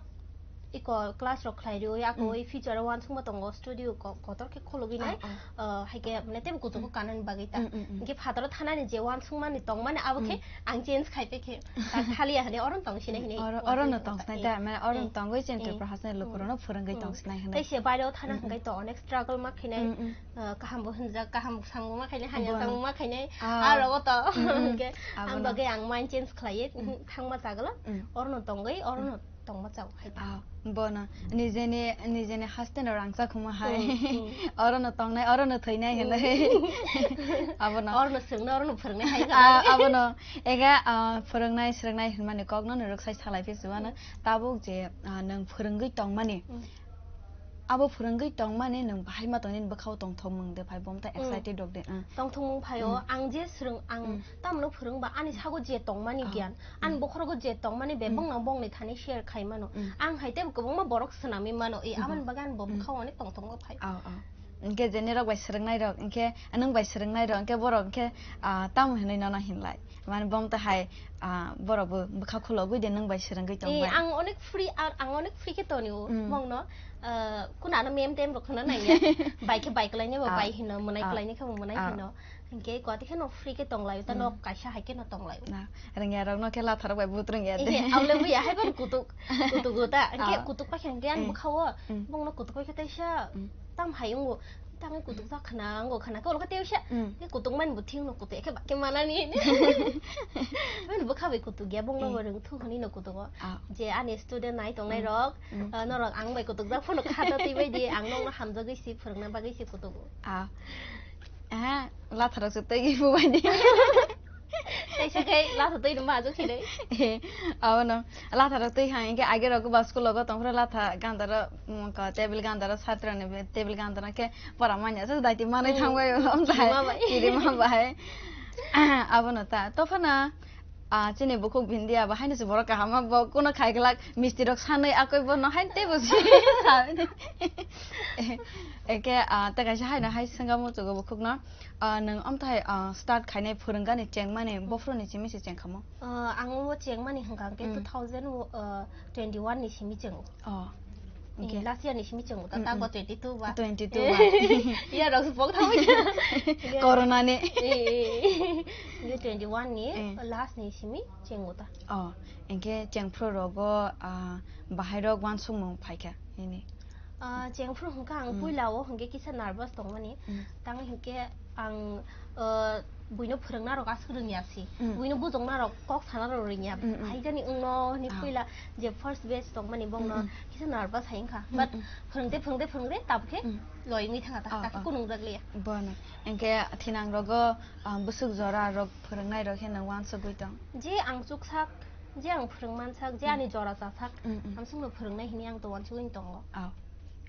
iko class rok khlai rwi, ako Mm. oi future o uansukma tongo, studio ko-, kotor khe khulugwi nai, Ah, ah. ah, hai khe mane teibo kuchugo Mm. kanani bagwi ta. Mm, mm, mm. Hinkhe phataro thanani je uansukmani tongmani abo khe Mm. ang change khai pe khe ta thaliya hwnwi oro tong sinai hinwi Oro, uansuk oro no tong tong ta. Sinai Eh, ta, mane oro no eh, tongwi chini eh. Tripura hasteni Mm. lukurokno phwrwngwi Mm. tong sinai hinwi. Tei se baireo thana Mm, mm. hwnkhe to onek struggle ma khinai, Mm, mm. ah, kaham bo hwnjak, kaham bo sango ma khainai, hamya Bono. Sango ma khainai, Ah. Aro o to Mm, mm. Hwnkhe Abo ang no. Bagwi ang mind change khlaiwi Mm. thangma chagla, Mm. Oro no tongwi, oro no Mm. tongma chao khai ta. Ah, bono nijeni, nijeni hasteni rangchak huma hai. Mm, mm. Oro no tongnai, oro no thwinai hinwi. Mm. Abono. Oro no swrwngnai, oro no phwrwngnai hai Ah, jagao. Abono. Ega, ah, phwrwngnai, swrwngnai hinmani kokno norok sai salai phi chuano. Mm. Tabuk je, ah, nwng phwrwngwi tongmani. Mm. Abo phwrwngwi tongmani nwng bahai ma tongni bwkhao tongthok mung de phai bomta Mm. Excited rok de, ah. Tongthok mung phaio, Mm. Ang je swrwng, ang Mm. Tamno phwrwngba ani sago je tongmani Ah. Giyan, ani Mm. Bokhorogo je tongmani be Mm. Bongno bongni thani share khai mano. Mm. Ang hai teibo kwbangma borok swnamwi mano, e Mm. Aboni bagwi ani bo Mm. Bwkhao ani tongthokma phai. Ah, ah. Hinkhe je nirok bai swrwngnai rok, hinkhe nwng bai swrwngnai rok, hinkhe borok hinkhe, ah, tamo hinwi nono hinlai. Mane bong ta hai, ah, borok bo bwkha khulogwi de nwng bai swrwngwi tong Eh, bai. Ang onek free, ang, ang onek free khe tonio, Mm. Bongno, ah, kunano mem tem rok khna nangya. Bai khe bai kwlaini bo Ah. Bai hino, mwnai Ah. Kwlaini khe bo mwnai Ah. Hino. Hinkhe kwati kheno free khe tonglaio, ta Mm. Nok kaisa hai kheno tonglaio. Na, rwngya rok no khe latharok bai but rwngya de. Ehe, abole buya hai ban kutuk, kutugo ta. Hinkhe Ah. Kutuk pa khe hinkhe ang Mm. Bwkhao, Mm. Bongno kutuk pai khe teisa Mm. Tam hai wngo, tangwi kutuk jak khna, wngo khna, khe ulo khe teisa, Mm. Khe kutuk mani bo thik no kutuk, khe ba khe manani. Mani bwkha bai kutuk ya, bongno Mm. Bo rwng thu hwnwi no kutugo. Ah. Je ani student nai tongnai Mm. Rok, Mm. Ah, norok ang bai kutuk jak phano kha ta twi bai di, ang nokno hamjagwi si, phwrwngna bagwi si kutugo. Ah. Aha, latharok se twi bo bai di. Teisa khe latha twi rwma ajo khirwi. Eh, abono. Latharok twi hai, hinkhe age rok ba school rogo tongphuru latha gandaro, mm, ko table gandaro, satrani be-, table gandaro khe pora manya se daiti manwi Mm. Thangbai, omtai. Kirima bai. Kirima bai. Abono ta. Tophana, ah, chini bukhuk Bindia ba haino se borok kaham ma bo kuno khai glak misti rok sanwi akoi bono haino teibo se sa. Eke, ah, tei kaisa haino hai swngamo chugo bukhukno. Ah, nwng omthai, ah, start khainai phwrwngani chengmani bophuru ni simi se chengkhamo? Ah, ang o chengmani hwnkha hwnkhe Mm. two thousand, ah, twenty-one ni simi chengo. Oh. Eh, Okay. Last year ni simi chengo, ta Mm, tako mm. Twenty-two ba. Twenty-two ba. Iya, rok se pok thangwi. Corona ni. Eh, eh, eh. Ye twenty-one ni Eh. Last ni simi chengo ta. Oh, engke chengphru rogo, ah, bahai rok uansukmung phaikha, nini? Ah, chengphru hwnkha ang Mm. Puila o hwnkhe kisa nervous tongmani. Mm. Tang hwnkhe ang, ah, buino phwrwngna rok aswk rwngya si. Mm. Buino bujokna rok kok sana rok rwngya. Mm, mm. Haijani wngno hwnwi Ah. Puila je first batch tongmani bongno Mm, mm. Kisa nervous hai wngkha. Mm, But mm. Phwrwngde, phwrwngde, phwrwngde, tabukhe Mm. Loi wngwi thangkha ta. Ah, Takhe ah. Kunungjak liya. Bono. Engkhe thinang rogo, ah, bwswk jora rok phwrwngnai rok khe nwng uansugwi tong? Je ang chuksak, je ang phwrwng mansak, je Mm. Ani jora chasak, Mm, mm. Amsukno phwrwngnai hwnwi ang to uansugwi tongo. Ah.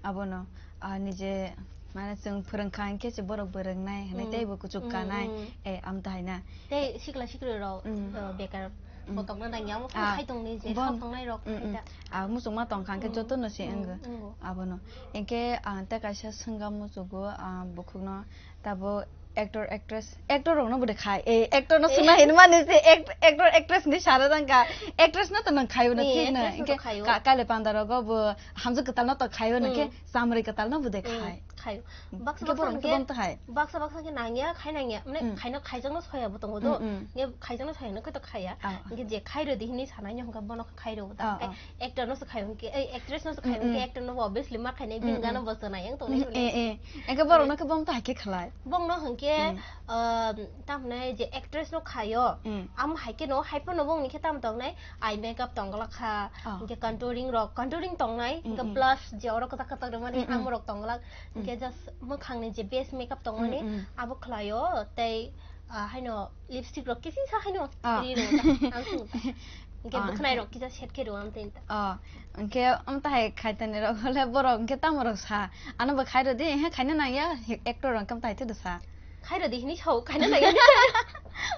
Abono, ah, nije, mane, chwng phwrwngkha hinkhe se borok bo rwngnai hwnwi Mm. Teibo kuchuk Mm, kanai, mm. Eh, amtahai na. Tei sikla sikrwi rok, Mm. Eh, bekar Mm. Bo tongna nangya, omo Ah, khai tongni je bon. Sok tongnai rok Mm, khai mm. Ta. Ah, muchungma tongkha hinkhe Mm. Jotono se Mm, wngwi. Mm. Abono. Hinkhe, ah, tei kaisa swngam muchugo, ah, bukhukno tabo actor, actress, actor rokno bo de khai. Eh, actor no Eh. Swngna hinmani se act-, actor, actress ni sara jangkha. Actress no to nang khayo na Eh, thik na. Actress no to hinkhe khayo. Ka-, kaile panda rogo bo hamjwk kwtal no to khayo na Mm. Khe chamri kwtal no bo de Mm, khai. Khayo. Baksa hinkhe baksa borok hinkhe hinkhe bong to hai. Baksa baksa hinkhe nangya, khai nangya. Mane Mm. Khaino khaijakno soya bo tongo do. Mm, mm. Hinkhe khaijakno soya no khe to khaya. Ah, ah. Hinkhe je khairo di hinwi sanai no hinkhe bono khairo bo ta. Ah, Hinkhe ah. Actor no se khayo hinkhe, ei, actress no se khayo Mm, hinkhe mm. Actor no bo obviously ma khainai Mm, bini gana mm. Bo chwnai yang tongnai Mm, hwnwi. Eh, eh. Hinkhe borok no khe bong to hai khe khlai. Bong no hinkhe, Mm. Um, tamhwnai je actress no khayo. Mm. Am hai khe no, hai phano bongni khe tam tongnai. Eye makeup tongglak kha, Oh. Hinkhe contouring rok, contouring tongnai, hinkhe Mm, mm. Blush je oro kwtak kwtak rwmani Mm, mm. Amorok tonglak, Mm. Hinkhe just mwkhangni je base makeup tongmani, Mm, mm. Abo khlaio, tei, ah, haino lipstick rok kisisa haino Ah. Ri rwo ta, ang sung ta. Hinkhe Ah, bwkhwnai rok kisa set khe rwo amtwi ta. Ah, hinkhe amtahai khaitani rok hole borok hinkhe tamo rok sa, ano bo khairodi, he khaina nangya, actor rok hinkhe amtahai twido sa. Khairodi hinwi sao, khaina nangya.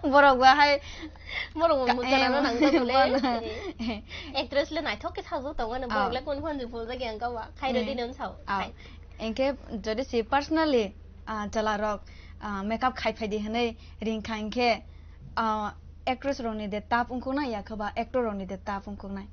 Borok bo hai Borok bo ka-, mujana eh, no nang jago le. Bono. Eh. Actress le naithok khe sajak tongo no, Ah. Borok le kun phone jupul jagya ang kha wa. Khairodi Eh. No sao. Ah. Khai. Hinkhe jodi si personally Ah, chwla rok, ah, makeup khai phai di hwnwi ring kha, hinkhe, ah, actress rok ni de tough wngkuk nai, ya khe ba actor rok ni de tough wngkuk nai?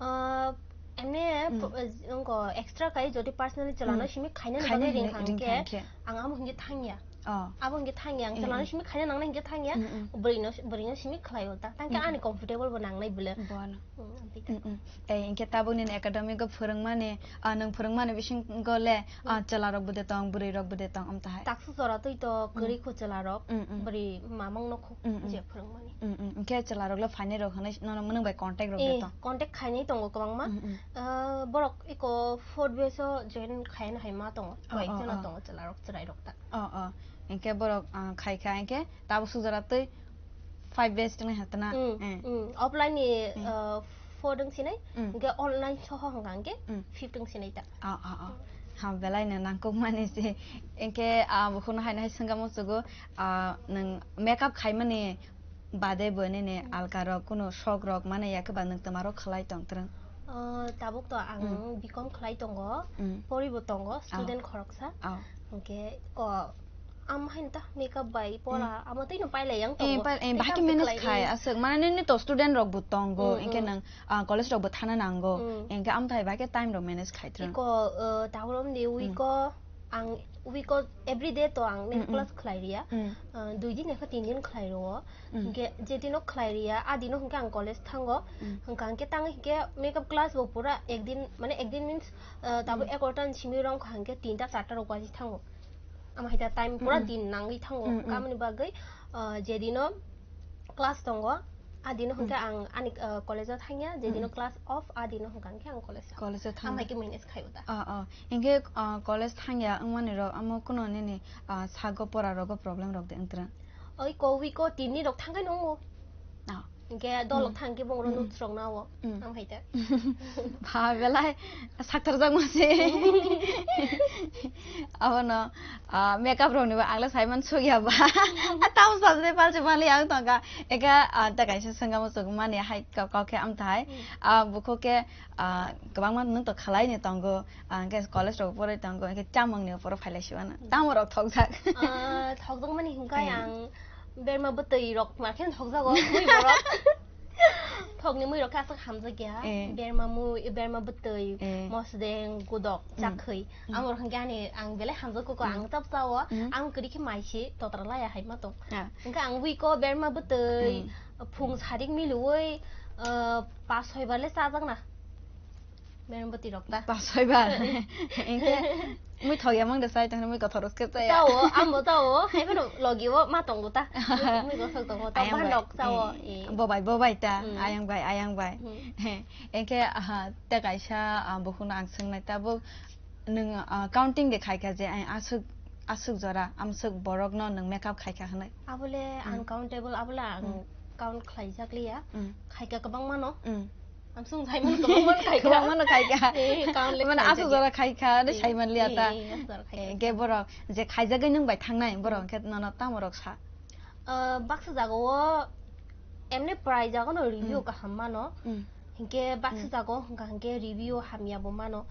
Ah, emne, Mm. po-, eh, wngko extra kai jodi personally chwla no Mm. simi khaina ni Khaina bagwi ring hwnwi kha ring hinkhe, kha hinkhe. Ang amo hinkhe thangya. Oh. Abo hinkhe thangya, ang Mm, chwla no mm. simi khaina nangnai hinkhe thangya, Mm, mm. bwrwi no, bwrwi no simi khlai o ta. Tangkhe Mm, mm. ani comfortable bo nangnai bwle. Bono. Mm, amtwi ta. Mm, mm. Tei hinkhe tabuk nini academy go phwrwngmani, ah, nwng phwrwngmani bisingo le, ah, Mm. chwla rok bo de tong, bwrwi rok bo de tong, amtahai? Taksa jora twi to Mm. kwrwi khu chwla rok, Mm, mm. bwrwi mamang no khu Mm, mm. je phwrwngmani. Mm, mm. Hinkhe chwla rok le phainai rok hwnwi nono mwnwng bai contact rok de Eh, tong? Contact khainai tongo kwbangma. Mm, mm. Ah, borok eko fourth batch o join khaina hai ma tongo. Oh, Koyek oh, jona oh. tongo chwla rok chwrai rok ta. Oh, oh. Hinkhe borok, ah, khai kha, hinkhe tabuk sujara twi five batch tongwi hatana. Mm, Eh. mm. Offline ni, Mm. ah, four wng sinai, Mm. hinkhe online soho hwnka hinkhe Mm. fifth wng sinai ta. Oh, oh, oh. Ha, belai no nangkukmani se. Hinkhe, ah, bukhukno haino hai swngkha muchungo, ah, nwng makeup khaimani bade bo nini Mm. alka rok, kunu sok rok mane ya khe ba nwng twma rok khlai tong twrwng? Ah, tabuk to ang Mm. B com khlai tongo, Mm. pori bo tongo, Oh. student khoroksa. Oh. Hinkhe ko, am hain ta makeup bai pora, Mm. amo twi no pailai yang Eh, tongo. pa-, eh, Makeup bahai khe manage khai, khai, eh. Aswk, mane nini to student rok bo tongo, Mm, hinkhe mm. nwng, ah, college rok bo thana nango, Mm. hinkhe amthai bahai khe time rok manage khai twrwng? Iko, eh, tabuk romni Mm. week o, ang week o every day to ang makeup Mm, mm. class khlai riya. Mm. Ah, dui din ekha tin din khlai rwo. Mm. Hinkhe je dino khlai riya, a dino hinkhe ang college thango. Mm. Hwnkha hinkhe tang hinkhe makeup class bo pura ek din, mane ek din means, ah, tabuk Mm. egarota ni simi rwng kha hinkhe tinta charta rok waji thango. Ama hai ta time pura Mm, mm. din nangwi thango. Mm, mm. Kamoni bagwi, ah, je dino class tongo, a dino Mm. hwnkhe ang ani, ah, college o thangya, je dino Mm. class off, a dino hwnkha hinkhe ang college thango. College o thangya. Ama hai khe manage khai o ta. Ah, ah. Hinkhe, ah, college thangya wngmani rok amo kuno nini, ah, sago pora rogo problem rok de wng twrwng? Oi ko week o tin ni rok thangkhai no wngo. Ah. Hinkhe dol rok Mm. thang khe bongro Mm. notes rok nao. Mm. Ang hai ta. Ba belai saktarjak mase. Abono, ah, makeup rok ni bo ang le saiman sugya ba. Ah, tamo sajle palche mali ang tongka. Eka, ah, ta kaisa swngamo sugmani hai kok khe amthai. Mm. Ah, bukho khe, ah, kwbangma nwng to khalai ni tongo. Ah, hinkhe college rok poroi tongo, hinkhe chamung ni opor o phailai si mano. Hmm. Tamo rok thokjak? Ah, thokjak mani hinkhe Eh. ang berma bwtwi rok ma khe thokjago, mui borok. Thokni mui rok khe aswk hamjak ya. Eh. Berma mui, berma bwtwi, Eh. mosdeng, gudok, Hmm. chakhwi. Hmm. Amo rok hinkhe ani ang belai hamjak koko, Hmm. ang chap chao, Hmm. ang kwrwi khe mai si totra laya hai ma tong. Ah. Hinkhe ang week o berma bwtwi, Hmm. phung sarik miliwi, ah, pas soi bar le chajak na. Merom bwtwi rok ta. Pas soi bar. Hinkhe mui thok ya mang de sai tong mui kothor rok khe chaya. Chao, ambo chao, hai phano logi o ma tongo ta. Mui, mui kothor tongo ta, Ayang ban bai. Rok chao. Eh, Eh. bo bai, bo bai ta. Mm. Ayang bai, ayang bai. Mm. Hinkhe, aha, te kaisa, ah, bukhukno ang swngnai ta, bo nwng, ah, counting de khai kha je, ai aswk, aswk jora, amswk borok no nwng makeup khai kha hwnwi? Abole Mm. uncountable, abole ang Mm. count khlai jak liya. Mm. Khai kha kwbangma no. Mm. Amswng Simon kwbangma khai kha. Kwbangma no khai kha. Eh, count le Mane khlai aswk jak jora ya. Khai kha, de Eh, Simon liya eh, ta. Eh, aswk jora khai Eh, kha. Ge borok je khaijagwi nwng bai thangnai, borok Mm. khe nono tamo rok sa? Ah, baksa jaga o emne prai jaga no review Mm. kaham mano. Mm. Hinkhe baksa Mm. jaga o hwnkha hinkhe review hamya bo mano.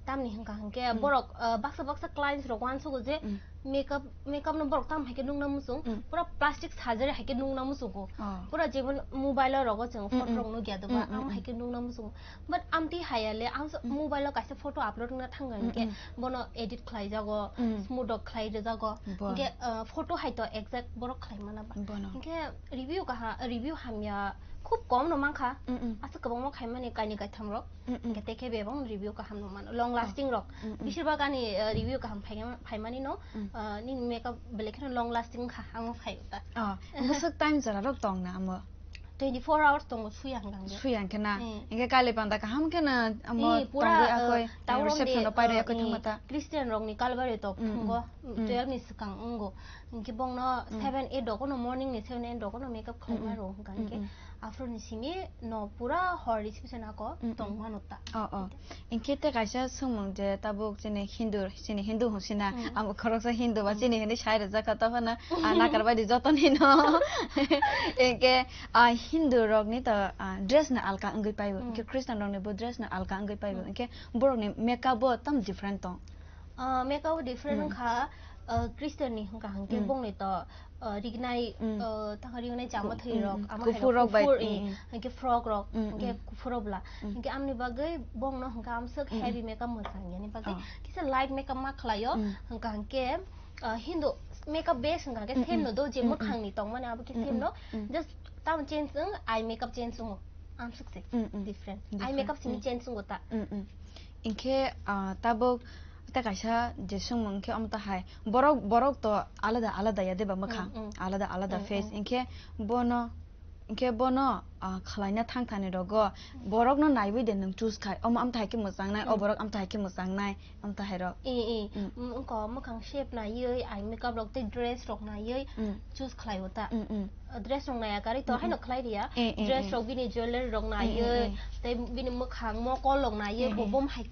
Tamni hwnkha hinkhe Mm. borok, ah, baksa baksa clients rok uansugo je Mm. makeup, makeup no borok tamo hai khe nukna muchung, Mm. pura plastic surgery hai khe nukna muchungo. Oh. Pura jemon mobile o rogo chwng Mm, photo mm. rok nukya doba, Mm, mm, am hai mm. khe nukna muchungo. But amtwi haya le, ang so Mm. mobile o kaisa photo upload wngna thangkha Mm, hinkhe mm. bono edit khlai jago, Mm. smooth rok khlai rwjago. Bo. Hinkhe, ah, photo hai to exact borok khlai mana ba. Bono. Hinkhe review kaha, review hamya khub kom no mankha. Mm, mm. Aswk kwbangma khaimani kainwi kaitham rok. Mm, mm. Hinkhe tei khe bebak review kaham no mano. Long Oh. lasting rok. Mm, mm. Bisir bak ani, ah, review kaham phai-, phaimani no, Mm. ah, nini makeup belai kheno long lasting wngkha, amo phai ta. Oh, bwswk time jora rok tong na amo? Twenty-four hours tongo, suya hwnkha hwnkhe. Suya hwnkhe na? Eh. Hwnkhe kali panda kaham khe na amo Eh, pura, tongwi ah, akoi, eh, tawrong reception de, rok pairwi ah, akoi eh, thangma ta? Christian rokni Calvary tok Mm, mm. thwngo, Mm. twelve ni swkang wngo. Hinkhe bongno Mm. seven eight rogono, morning ni seven eight rogono makeup khlaima Mm, mm. rwo hwnkha Mm, hinkhe mm. aphuru ni simi no pura hor reception ako Mm, mm. tongmano ta. Oh, oh. Hinkhe tei kaisa swngmung je tabuk chini Hindu, chini Hindu hwnsina, Mm. abo khoroksa Hindu ba Mm. chini hinwi sai rwjak kha, tei phano, ah, nakar baidi jotoni no. Hinkhe, ah, Hindu rokni to, ah, dress no alka wngwi paibo, Mm. hinkhe Christian rokni bo dress no alka wngwi paibo, Mm. hinkhe borokni makeup bo tam different tong. Ah, makeup bo different Mm. wngkha, Uh, Christian ni hwnkha hwnkhe Mm. bongni to, uh, rignai, Mm. uh, tangkha rignai chama Ku-, thwi rok, mm, mm. Amo hai Kuphur rok bai, kuphur, mm, eh, mm. Hwnkhe frog rok, Mm, hwnkhe mm. Kuphur rok bla. Mm. Hwnkhe amni bagwi bongno hwnkha amswk Mm, mm. Heavy makeup mwchang yani bagwi Oh. kisa light makeup ma khlaio, Mm. hwnkha hwnkhe, uh, Hindu makeup base hwnkha hwnkhe Mm, same mm. No do je Mm, mm. Mwkhang ni tongmani abo khe Mm, same mm. No. Mm. Just tamo change wng, eye makeup change wngo. Amswk se Mm, mm. Different. Eye Different. Makeup simi Mm. Change wngo ta. Mm, mm. Hwnkhe, ah, tabuk ta kaisa je swngmung khe omo ta hai. Borok, borok to alada alada ya deba mwkhang. Mm, mm. Alada alada Mm, face. Mm. Hwnkhe bono, hwnkhe bono, ah, khwlaina thang thani rogo borokno naiwi de nwng choose khai. Omo amtha hai khe mwchang nai, o Mm. Borok amtha hai khe mwchang nai, amtha hai rok. Eh, eh. Mm. Mm, wngkha mwkhang shape naiwi, eye makeup rok tei dress rok naiwi Mm. Choose khlai o ta. Mm, mm. Dress rok naiya karwi to Mm, haino mm. Khlai riya. Eh, eh, Dress eh. Rok bini jewellery rok Eh, eh, naiwi, eh. Tei bini mwkhang mokol rok naiwi, Eh, bo eh. Bom hai,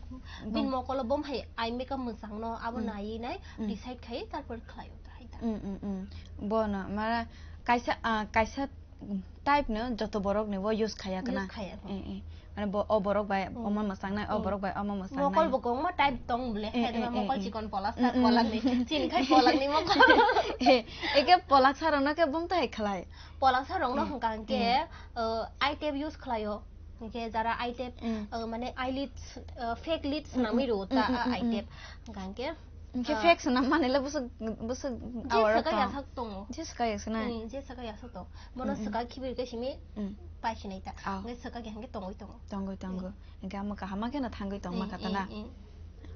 bini Bom. Mokolo bom hai eye makeup mwchang no abo Mm. Naiwi nai Mm. Decide khai tarpor khlai o ta hai ta. Mm, mm, mm. Bono mara kaisa, ah, kaisa type no joto borok ni bo use khaya kana. Use khaya. Eh, eh. Mane bo, o borok bai Mm. Omo mwchang nai, o Mm. Borok bai omo mwchang nai. Mokol bo kwbangma type tong bole, Eh, hai eh, eh, mokol eh. Chikon polak Mm, sar mm. Polak ni. Chini khai polak ni mokol. Eh, eke polak sar no khe bong tai khlai. Polak sar rok no Mm, hwnkha hwnkhe, mm. Uh, eye tape use khlai o. Hwnkhe jara eye tape, Mm. Uh, mane eyelids, uh, fake lids Mm, swnamwi mm, rwo ta, mm, mm, uh, mm, eye mm. Tape. Hwnkha hwnkhe, Hwnkhe uh, fake swnam mani le bwswk, bwswk Je awaro swkak tong. Yasak tongo. Je swkak yasak nai. Mm, je swkak yasak tong. Mono Mm, mm. Swkak khibir khe simi Mm. Pai sinai ta. Ah. Hwnkhe swkak ya hwnkhe tongwi tongo. Tongwi tongo. Mm. Hwnkhe amo kaham ma kheno thangwi tong ma Mm, kha ta mm, na. Mm.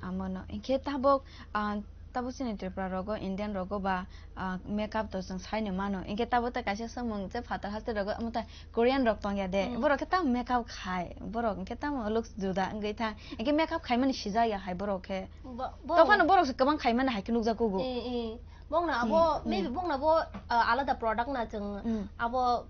Amo no. Hwnkhe tabuk, ah, tabuk chini Tripura rogo, Indian rogo ba, ah, makeup to chwng sai no mano. Hwnkhe tabuk ta kaisa swngmung je phatar haste rogo, omo ta Korean rok tong ya de. Mm. Borok khe tamo makeup khai. Borok hwnkhe tamo looks juda wngwi thang. Hwnkhe makeup khai mani sijak ya hai borok khe. Bo-, borok Tokphano borok se kwbang khai mani hai khe nukjak kugo. Eh, eh. Bongna abo, Mm, maybe mm. Bongna bo, uh, alada product na chwng Mm. Abo,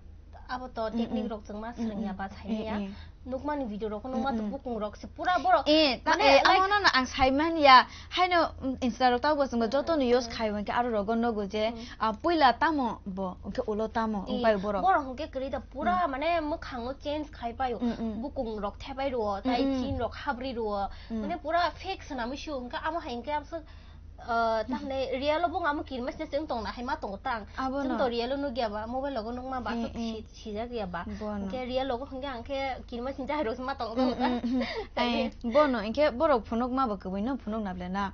abo to Mm, technique mm. Rok chwng ma Mm, swrwng ya mm. Ba sai Mm, ya. Mm. Nukmani video rok nukma to Mm, mm. Bukung rok se pura borok. Eh, ta-, mane, eh, like amo no no ang sai man ya. Haino, mm, Insta rok tabo chwng ba joto no use Mm. Khai hwnkhe aro rogo nogo je, Mm. Ah, puila tamo bo, hwnkhe ulo tamo, Eh, wngpai borok. Borok hwnkhe kwrwi da pura Mm. Mane mwkhango change khai paio. Mm, mm. Bukung rok thepai rwo, tai Mm, mm. Chin rok habri rwo. Mm. Mane pura fake swnamwi sio, hwnkhe amo hai hwnkhe amswk, uh, tamni real o bo amo kirima sina se wng tongna hai ma tongo tang. Abono. Chwng to real o nukya ba, mobile logo nukma ba Eh, aswk eh. Si-, sijak ya ba. Bono. Hwnkhe real logo hwnkhe ang khe kirima sinja hai rok ma tongo Mm, tong ta. Mm, mm. Tei Eh, bono, hwnkhe borok phunuk ma bo kwbui no phunuk na ble na.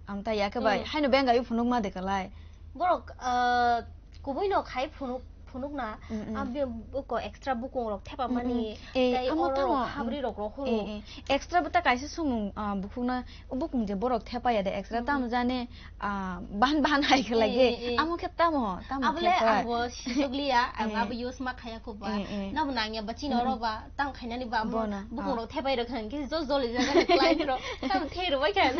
Amta ya khe bai, Mm. Haino bengai phunuk ma de kalai. Borok, uh, kubui no khai phunuk, phunuk na. Mm, mm. Am bi-, buko extra bukung rok thepa Mm, mani, mm. Eh, tei amo oro tamo, habri mm. Rok rohoro. Eh, eh. Extra bwta kaisa sumung, ah, bukhuk na, bukung je borok thepa ya de extra Mm, tam mm. Jani, ah, bahan bahan hai khe lagi. Eh, eh, eh. Amo khe tamo, tamo Abole thepa. Ang bo sisuk liya, ang Eh. Abo use ma khaya ko ba. Eh, eh. Nabo nang ya ba chini Mm, oro mm. Ba, tam khainani ba, amo Bono, bukung ah. Rok thepai rok khan khe jol jol jaga ni client rok. Tam thei rwbai khan.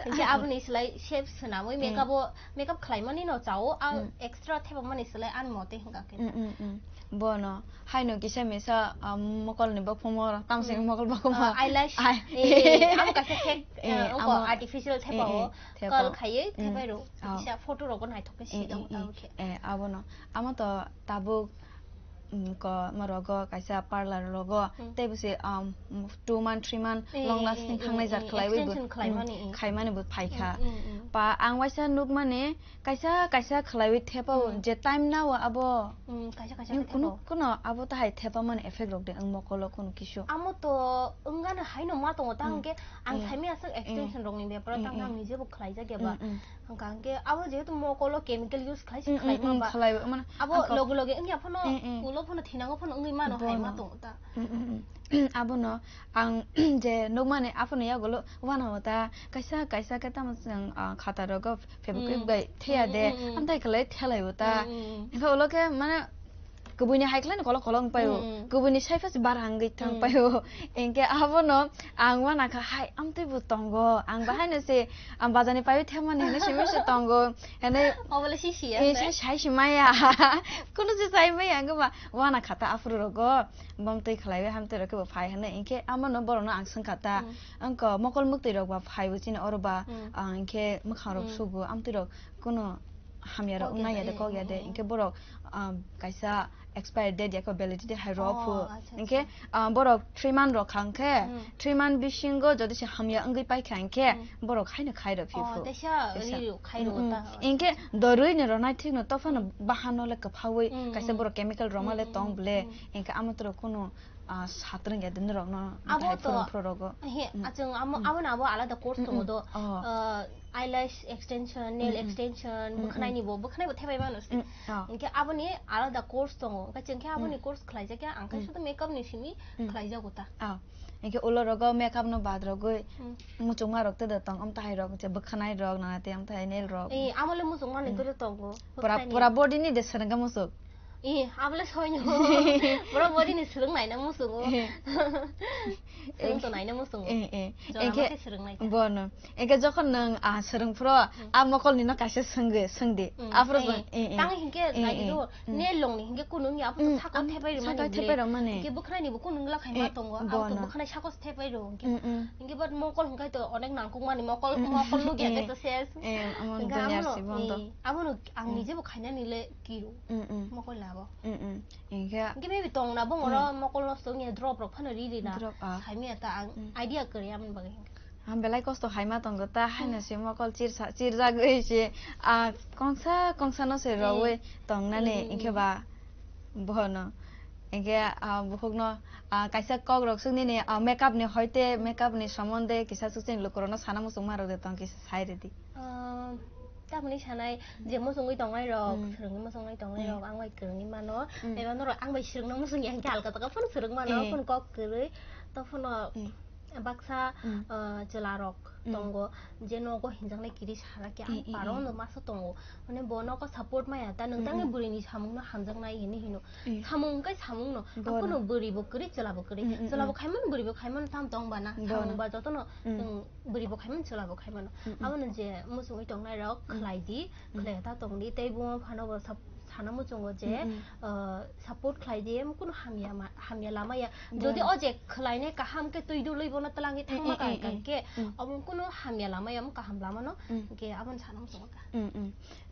Hingke aboni slai shape swnamwi Eh. Makeup o, makeup khlaimani no chao, a Mm. Extra thepamani slai ani mote hingka khe. Mm, mm, mm. Bono, haino kisa misa, ah, mokolni bokhomo, tamsini Mm. Mokol bokhomo. Ah, eyelash. Ai- Eh, eh, amo kaisa fake, Eh, eh, ongko amo artificial eh, thepao, eh, thepao. Curl khaiwi Mm. Thepai rw. Ah. Kisa photo rogo naithok khe Eh, sida eh, eh. Abo khe. Eh, abono. Amo to tabuk, mm, ko, ma rogo kaisa parlor rogo. Mm. Tei bisi, um, two month, three month Eh, long eh, lasting eh, thangnai eh, jat eh, khlaiwi bo. Extension khlaimani, Mm, eh. Khaimani bo phaikha. Mm, mm, mm. Pa, ang waisa nukmani, Kaisa kaisa khwlaiwi thepao Mm. Je time nao abo Mm, kaisa kaisa yung khe kunu thepao. Kuno abo tahai thepamani effect rok de ang mokolo kunu kisu. Amo to wngano haino ma tongo, ta Mm. Hwnkhe ang Mm. Saimaya aswk Mm. Extension rokni beparo, Mm, tamo mm. Ang nijebo khwlaijak ya ba. Mm, mm. Hwnkha hwnkhe abo jehetu mokolo chemical use khlai se Mm, mm, khlaima mm, ba. Khlai, mane Abo ang kok- loge loge wngya phano Mm, mm. Ulo phano thinango phano wngwi mano hai ma Bono. Tongo ta. Mm, mm, mm. Abono ang je nukmani aphano yagulo uanao ta kaisa kaisa khe tamo chwng, ah, khata rogo Februkhe Mm. Bai theya de, Mm, mm, mm. Amthai khlai thelaio ta. Mm, mm, mm. Hingkhe ulo khe mane kubuini hai khlai kolok kolok wng paio. Mm, mm. Kubuini sai phasi bar hangwi thang Mm. Paio. Hingkhe abono ang uanakha hai amtwi bo tongo. Ang bahaino se ang bazar ni paio themani hinwi simi se tongo. Hene Obole si siya eh, se. Sai sai si maya. Kuno se sai maya, hingkhe ba uanakha ta aphuru rogo. Bom twi khlaiwi hamtwi rok khe bo phai hwnwi. Hingkhe abono borokno ang swngkha ta. Mm. Ang ko mokol mwktwi rok ba phaibo chini oro ba, Mm. Ah, hingkhe mwkhang rok Mm. Sugo amtwi rok kuno hamya rok wngna ya de, kok ya de, hinkhe borok, ah, kaisa expire date yakho validity hai rok phu. Hinkhe, ah, borok three month rok kha hinkhe, three month bisingo jodi se hamya wngwi pai kha hinkhe, borok haino khai rok phi phu. Teisa. Hinkhe dorwi ni rok nai thik no tophano bahano le kwphawi kaisa borok chemical rok ma le tong bole, hinkhe amo toro kunu ah, satrwng ya din rok no abo to phurung phuro rogo. He, achung amo, amo na abo alada course tongo do. Oh. Ah, eyelash extension, nail extension, bwkhwnai ni bo, bwkhwnai bo thepai mano se. Oh. Hinkhe aboni alada course tongo. Hinkhe chwng khe aboni course khlai jak ya, ang khe sudu makeup ni simi khlai jago ta. Oh. Hinkhe ulo rogo makeup no bad rogwi muchungma rok te da tong, amtahai rok, je bwkhwnai rok, nana te amtahai nail rok. Eh, amo le muchungma ni to le tongo. Pura, bwkhwnai ni. Pura body ni de swnang kha muchung. Ih, abole soino. Boro bodi ni swrwng naina musungo. Eh. Swrwng to naina musungo. Eh, eh. Jora ma khe swrwng nai kha. Bono. Eke jokhon nwng, ah, swrwng phro, ah, mokol nino kaisa swngwi, swngdi. Mm, aphro eh. Tang hinkhe naidi do, ne longni hinkhe kunung ya, aphro sako thepai rwmani sako thepai rwmani. Hinkhe bwkhwnai ni bo kunung la khaima tongo, abo to bwkhwnai sako thepai rw hinkhe. Mm, mm. Hinkhe but mokol hinkhe to onek nangkukmani, mokol, mokol lugya khe to ses. Eh, amo hinkhe dunya amo si bondo. Eh, amo no ang nije bo khainani le kiro. Mm, mm. Mokol labo. Mm, mm. Hinkhe hinkhe maybe tongna bongoro mokol nosto wngya drop rok phano ri ri na. Drop, ah. Saimaya ta ang idea kwrwi amoni bagwi hinkhe. Ang belai kosto haima tongo ta, haino se mokol chirsa, chirjagwi se, ah, kongsa, kongsa no se rowoi tongnani, hinkhe ba bohono. Hinkhe, ah, bukhukno, ah, kaisa kok rok swk nini, ah, makeup ni hoite, makeup ni somonde kisa swk chini lukurokno sana muchungma rok de tong kisa sai rwdi. Ah, tamoni sanai je muchungwi tongnai rok, swrwngwi muchungnai tongnai rok, ang bai kwrwngwi mano. Eba norok ang bai swrwngno muchungya hinkhe alka taka phano swrwng mano, phano kok kwrwi. Tophono baksa, ah, chwla rok tongo, je nogo hinjaknai kiri sara khe ang paro no masa tongo. Mane bo nogo support maya ta, nwng tangni bwrwini samungno hamjaknai hinwi hino. Samung wngkhe samungno, ang kunu bwrwi bo kwrwi, chwla bo kwrwi. Chwla bo khaimano, bwrwi bo khaimano, tam tong bana. Samung ba jotono nwng bwrwi bo khaimano, chwla bo khaimano. Abono je muchungwi tongnai rok khlai di, khlai ta tong di, tei buma phano bo sap-, sana muchungo je, ah, support khlai di, em kunu hamya ma-, hamya lama ya. Jodi o je khlainai kaham khe twi dulwi bono twlangwi thangma kaham khe, obo kunu hamya lama ya, omo kaham lama no, hinkhe abono sana muchungo ta.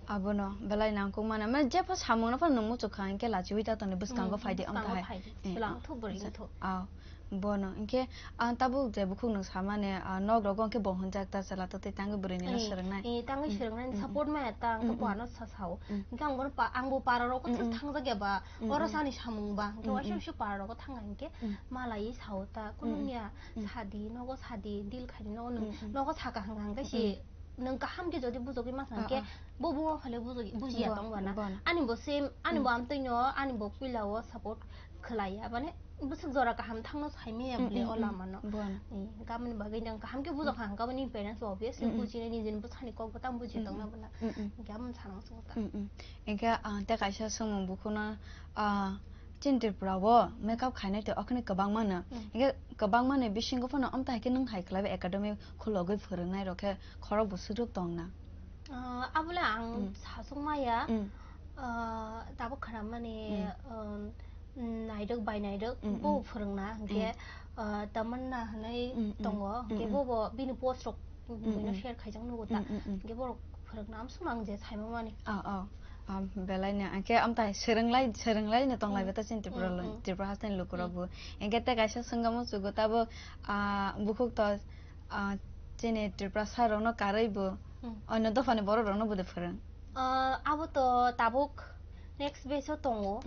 Abono belai nangkukmani, mane jepho samungno phano nwng muchukha hinkhe lachiwi ta tongdi bwskango phaidi, bwskango amtahai. Phaidi. Eh, chwla ah, wngthok bwrwi wngthok. Ah, bono hinkhe, ah, tabuk je bukhuk nwng samani, ah, nok rogo hinkhe bo hwnjak ta chwla to tei tangwi bwrwini no swrwngnai. Eh, tangwi swrwngnai, support maya ta, hinkhe bo ano sa sao. Hinkhe ang bono pa-, ang bo para rogo thang-, thangjak ya ba, oro sani samung ba, hinkhe waisa waisa para rogo thangkha hinkhe malaiwi sao ta, kunu wngya, sadi, nogo sadi, deal khaidi, nogo nwng, nogo saka hwnka hinkhe si, nwng kaham khe jodi bujogwi masa hinkhe, bo buma phale bujogwi, bujiya tong bana. Ani bo same, ani bo amtwino, ani bo puila o support khlaiya, mane bwswk jora kaham thangno saimaya bole o lama no. Hinkhe aboni bagwi nwng kaham khe bujokha hinkhe aboni parents bo obviously bujinai nijini bwsani kok bo tamo buji tongna bana. Hinkhe aboni sana muchungo ta. Hinkhe, ah, tei kaisa swngmung bukhukno, ah, Chini Tripura o makeup khainai tei okhani kwbangma no. Hinkhe kwbangma ni bisingo phano amtahai khe nwng hai khlai academy khulogwi phwrwngnai rok khe khorok bwswk rok tong na? Ah, abole ang sasuk maya, ah, tabuk khwnammani, um, nairok bai nairok bo phwrwngna hinkhe, ah, Tamanna hwnwi tongo, hinkhe bo bo bini post rok buino share khaijak nugo ta. Hinkhe borok phwrwngna amsuk ang je saimamani. Oh, oh. Ah, belai no. Hinkhe amtai swrwnglai, swrwnglai no tonglai bata chini Tripura lo, Tripura hasteni lukurok bo. Hinkhe tei kaisa swngamo chugo tabo, ah, bukhuk to, ah, chini Tripura sa rokno karwi bo, onno dophani borok rokno bo de phwrwng? Ah, abo to tabuk next batch o tongo.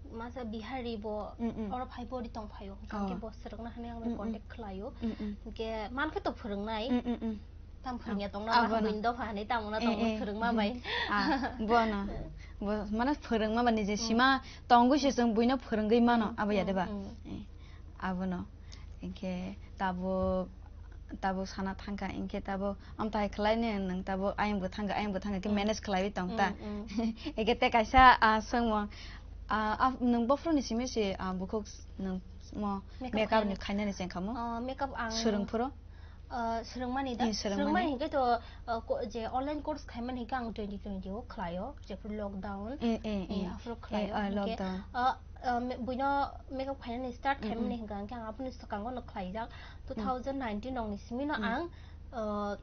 Masa Bihari bo oro phai pori tong phaio. Hinkhe bo swrwngna hwnwi ang bai contact khlaio. Hinkhe mankhe to phwrwngnai. Tam phwrwngya tongna ba buini dopha hwnwi tamo na tongma phwrwngma bai. Ah, bono. Bo mane phwrwngma ba nije sima tongwi se chwng buino phwrwngwi mano abo ya de ba? Eh, abono. Hinkhe tabuk tabuk sana thangkha, hinkhe tabuk amtai khlai ne nwng tabuk ayang bo thangkha, ayang bo thangkha khe manage khlaiwi tong ta. Eke te kaisa, ah, swngmung, ah, ah, nwng bophuru ni simi se, ah, bukhuk nwng mo makeup ni khainani chengkha mo? Ah, makeup ang swrwng phuru? Ah, swrwngmani da? Eh, swrwngmani. Swrwngmani hinkhe to, ah, ko-, je online course khaimani hinkhe ang twenty twenty o khlaio, jephru lockdown. Eh, eh, eh. Aphuru khlaio. Eh, ah, hinkhe, lockdown. Ah, ah, me-, buino makeup khainani start khaimani hinkhe ang, ang aboni swkango no khlaijak. Two thousand nineteen rokni simi no ang, ah,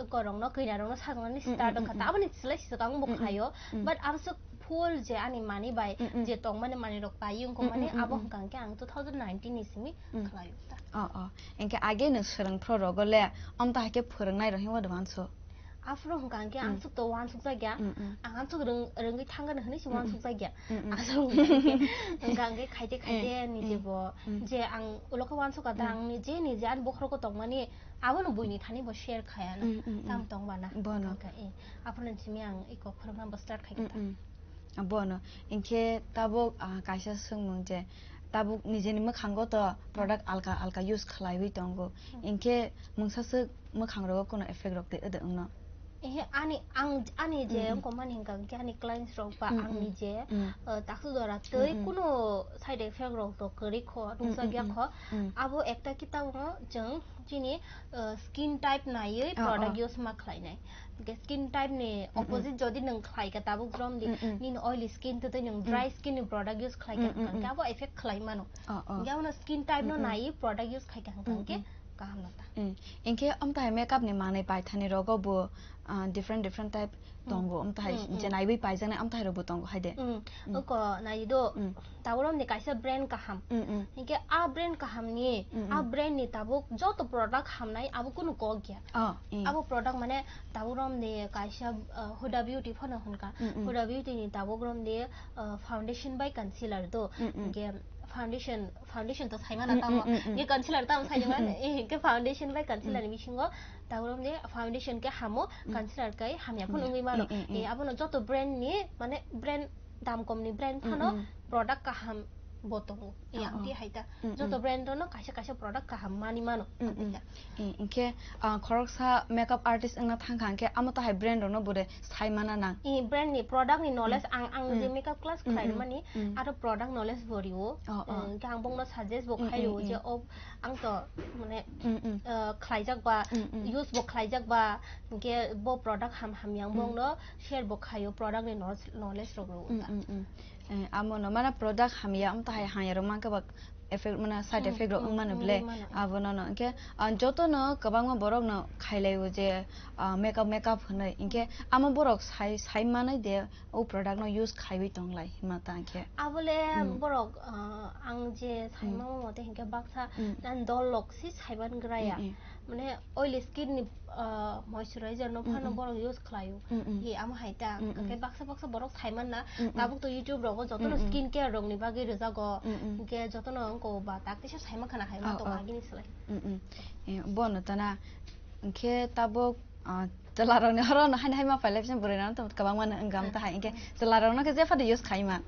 Korokno, kwnarokno sajaknani Mm, start mm, wngkha. Mm, mm. Taboni slai swkang bo Mm, mm. khlaio. Mm. But amswk full je ani mani bai Mm, mm. je tongmani manwi rok pai wngkha Mm, mani mm, mm, abo mm. hwnkha hwnkhe ang two thousand nineteen ni simi Mm. khlaio ta. Oh, oh. Engkhe age nwng swrwngphro rogo le, amta hai khe phwrwngnai rok hinwi uanso? Aphuru hwnkha hwnkhe Mm. amswk to uansuk jakya. Mm, mm. Ang amswk rwng-, rwngwi thangkha hinwi se Mm, mm. uansuk jakya. Mm, mm. Aswk hwnkha hwnkhe, hwnkha hwnkhe khaite khaite Mm, nije mm. bo Mm. je ang ulo khe uansuk kha da Mm. ang nije nije ani bokhorogo tongmani Abono buini thani bo share khaya na. Mm, mm, mm. Tam tong bana. Bono. Hwnkha, eh, aphuru simi ang iko khoroknam bo start khai Mm, kha. Mm. Bono. Hinkhe tabuk, ah, kaisa swngmung je, tabuk nijeni mwkhango to product alka alka use khlaiwi tongo. Mm. Hinkhe mungsa swk mwkhang rogo kuno effect rok twi wngno? Ehe, ani, ang, ani je Mm, mm. wngkha mani hwnkha hwnkhe ani clients rok ba Mm, mm. Ang nije, Mm. uh, taksu dora twi Mm, mm. Kuno side effect rok to kwrwi kho, Mm, nukjak mm, ya mm. Kho. Mm. Abo ekta khe tabukno chwng chini, uh, skin type naiwi Oh, product oh. Use ma khlainai. Hwnkhe skin type ni Mm, mm. Opposite jodi nwng khlai kha tabuk romdi Mm, mm. Nini oily skin to twi nwng Mm. Dry skin ni product use khlai kha Mm, mm, hwnkhe mm. Abo effect khlai mano. Oh, oh. Hwnkhe abono skin type no Mm, mm. Naiwi product use khai kha Mm, hwnkhe mm. Kaham no ta. Mm. Hinkhe amtahai makeup ni manwi paithani rogo bo, ah, different different type Mm. Tongo, amtahai Mm, mm. Je naiwi paijaknai amtahai rokbo tongo hai de. Mm. Mm. Oko nai do, Mm. Tabuk romni kaisa brand kaham. Mm, mm. Hinkhe a brand kaham ni, Mm, mm. A brand ni tabuk joto product hamnai abo kunu kok ya. Oh, eh. Abo product mane tabuk romni kaisa, uh, Huda Beauty phano hwnkha. Mm, mm. Huda Beauty ni tabuk romni, uh, foundation bai concealer do. Mm, mm. Hinkhe foundation, foundation to saimana Mm, tamo. Mm, mm, mm. Ye concealer tamo saimana. Mm, mm. Eh, ke foundation bai concealer Mm. Ni bisingo tamo romni foundation ke hamo, Mm. Concealer kai hamya phun Mm, ungwi mano. Mm, mm, mm. Eh, abono joto brand ni, mane brand dam kom ni brand Mm, phano mm. Product kaham bo tongo. Eh, Oh, ang oh. Ti hai ta. Mm, Joto mm. Brand no kaisa kaisa product kaham mani mano. Mm, mm. Ang ti ta. Eh, hinkhe, ah, khoroksa makeup artist wngna thangkha hinkhe amo tahai brand rokno bore Sai mana nang. I brand ni product ni knowledge Mm. Ang, ang je Mm. Makeup class Mm, khlai mm, mani, mm. Aro product knowledge bo rio. Oh, oh. Eh, hwnkhe ang bongno suggest bo Mm, khai mm, rio mm. Je o ang to mane, Mm, mm. Eh, khlaijak ba, Mm, mm. Use bo khlaijak ba, hwnkhe bo product ham ham yang Mm. Bongno share bo khaio product ni knowledge, knowledge rok rio Mm, ta. Mm, mm. Eh, amo no mana product hamya, amtahai hamya rok mankhe ba effect, mane side Mm, effect rok mm, wngmano mm, ble, wngmano. Abono no, hinkhe, ah, jotono kwbangma borokno khailaiwi je, ah, makeup, makeup hwnwi, hinkhe amo borok sai, sai manai de o product no use khaiwi tonglai hima ta hinkhe. Abole Hmm. Borok, ah, ang je Hmm. Saimamo mote hinkhe baksa Hmm. Nan dol lok si saiman graya. Hmm, hmm. Mane oily skin ni, ah, moisturizer no phano Hmm, hmm. Borok use khlaio. Hmm, hmm. Ye amo hai ta, Hmm, hmm. Hinkhe baksa baksa borok saiman na, Hmm, hmm. Tabuk to YouTube rogo jotono Hmm, hmm. Skin care rokni bagwi rwjago. Hmm, hmm. Hinkhe jotono wngko ba tak teisa saima khana hai ma Oh, tongo oh. Agini slai. Mm, mm. Eh, bono tana, hinkhe tabuk, ah, chwlarokni horo no haino hai ma pailai phisa bwrwi rok no tamo kwbangma no wngam Mm. Tahai, hinkhe chwlarokno khe jephano use khai man.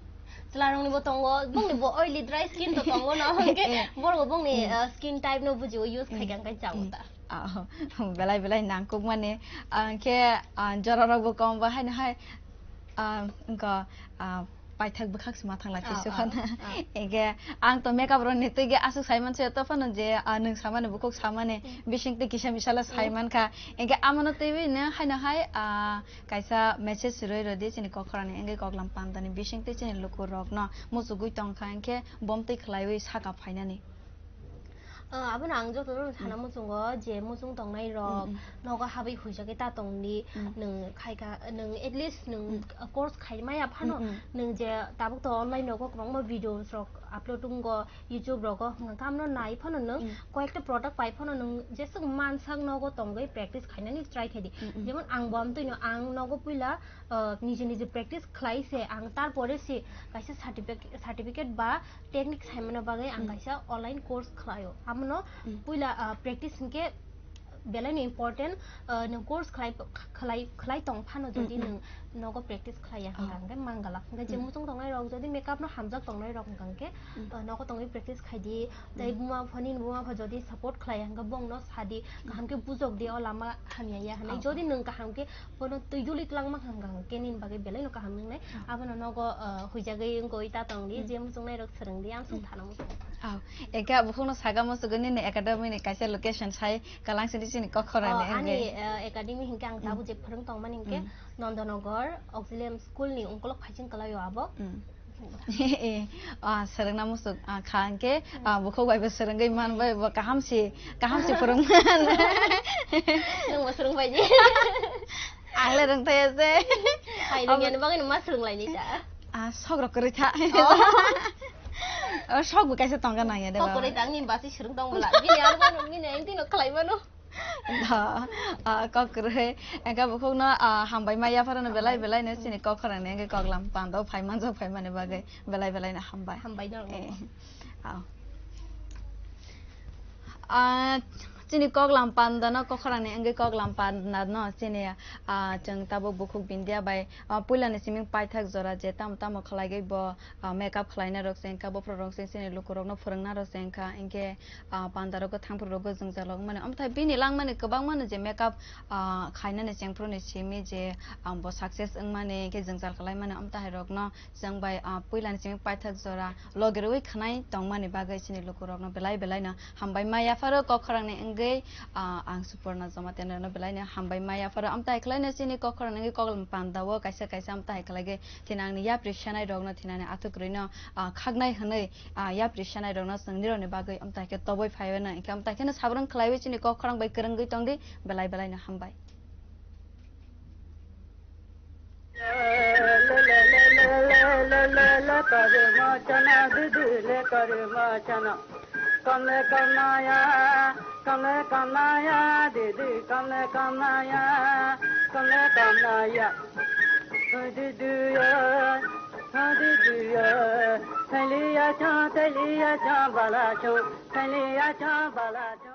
Chwlarokni bo tongo, bongni bo oily dry skin to tongo no, hinkhe Eh. Borok bongni, Mm. Ah, skin type no bujio use khai Mm. Kha hinkhe chao Mm. Ta. Ah, oh. Belai belai nangkuk mani, ah, hinkhe, ah, jorarok bo kom bo haino hai, ah, wngkha, ah, Paithak bwkhak se ma thang lai Ah, se ah, phano. Ah. Ege ang to makeup rok ni twi ge aswk sai man se to phano je, ah, nwng samani bukhuk samani Mm. Bising twi kisa misa la sai Mm. Man kha. Ege amo no twi wi no haino hai, ah, kaisa message rwi rw di chini kok khorang ni wngwi koklam panda ni bising twi chini luku rok no muchugwi tong kha hinkhe bom twi khlaiwi saka phainani. Ah, abono ang joto no sana Mm. Muchungo je muchung tongnai rok Mm, mm. Nogo habwi huijagwi ta tong di, Mm. Nwng khai kha, nwng at least nwng Mm. Course khai maya phano, Mm, mm. Nwng je tabuk to online rogo kwbangma videos rok upload wngo, YouTube rogo, hwnkha khe amno nai phano nwng Mm. Koyekta product pai phano nwng jeswk mansak nogo tongwi practice khainani try khai di. Mm, mm. Jemon ang bo amtwi no ang nogo puila, ah, nije nije practice khlai se ang tarpore se kaisa certificate, certificate ba technique saimano bagwi ang Mm. Kaisa online course khlaio. Amono Mm. Puila, ah, practice hinkhe belai no important, ah, nwng course khlai, khlai, khlai tong phano jodi Mm, mm. Nwng nogo practice khlai ya Oh. Hwnkha hinkhe mangala. Hinkhe je Mm. Muchung tongnai rok jodi makeup no hamjak tongnai rok hwnkha hinkhe, Mm. Ah, nogo tongwi practice khai di. Tei Mm. Buma bupha nini buma bupha jodi support khlai ya hwnkha bongno sa di, Mm. Kaham khe bujok di o lama hamya ya hwnwi. Oh, Jodi oh. Nwng kaham khe Bono twi duli twlangma hwnkha hwnkhe nini bagwi belai no kaham wngnai. Hmm. Abono nogo, ah, huijagwi wngwi ta tong di, Hmm. Je muchungnai rok swrwng di, ang Hmm. Sung thana muchung. Aw, eke bukhukno saga muchungo nini academy ni kaisa location sai kalang sini chini kok khorang Oh, ni ani, wngwi. Ah, academy hinkhe ang Hmm. Tabuk je phwrwng tongmani hinkhe Hmm. Nondonogor Auxilium School ni ungkolok phaiching kwlaio abo. Hmm. Eh, ah, swrwngna muchuk, ah, kha hwnkhe, ah, bukhuk bai bo swrwngwi man bai bo kaham si, kaham si phwrwng man. Nwng bo swrwng bai di. Ang le rwng thaya se. Hai rwng yani bagwi no ma swrwng lai ni ta. Ah, sok rok kwrwi tha. Oh. Oh, sok bo kaisa tongka nang ya de. Sok ba. Kwrwi tang ni basi swrwng tong bwla. Bini aro mano, bini engti no khlai mano. Da, ah, kok kwrwi. Engka bukhuk no, ah, hambai ma yapharo no belai belai no chini kok khorang ni engke kok lam pando phai manjak phai mani bagwi belai belai no hambai. Hambai no. Eh. Ah. Ah, chini kok lam panda no kok khorang ni engke kok lam panda no chini, ah, chwng tabuk bukhuk bindia bai, ah, puila ni siming paithak jora je tamo tamo khlai gwi bo ah, makeup khlaina rok se wngkha, bophro rok se chini luku rok no phwrwngna rok se wngkha, hinkhe, ah, panda rok thangphru rok jwngjal rok mani, amthai bini langmani kwbangma no je makeup, ah, khainani chengphru ni simi je, ah, bo success wngmani, hinkhe jwngjal khlaimani, amthai rok no chwng bai, ah, puila ni simi paithak jora logi rwi khwnai tongmani bagwi chini luku rok no belai belai no hambai ma yapharo kok khorang ni wngwi, ah, ang Suporna Jamatia no belai no hambai ma yapharo, amthai khlai no chini kok khorang ni wngwi kok panda o kaisa kaisa amthai khlai gwi Thina angni yapri sanai rokno thinani athuk rwino, ah, khaknai hwnwi, ah, yapri sanai rokno chwng nirokni bagwi amtha khe toboi phaiwi no, hinkhe amtha kheno sabrwng khlaiwi chini kok khorang bai kwrwngwi tongdi, belai belai no hambai. Kame kamaya, kame kamaya, didi kame kamaya, kame kamaya. Hadi duya, hadi duya, thaliya cha, thaliya cha, bala cha, thaliya cha, bala cha.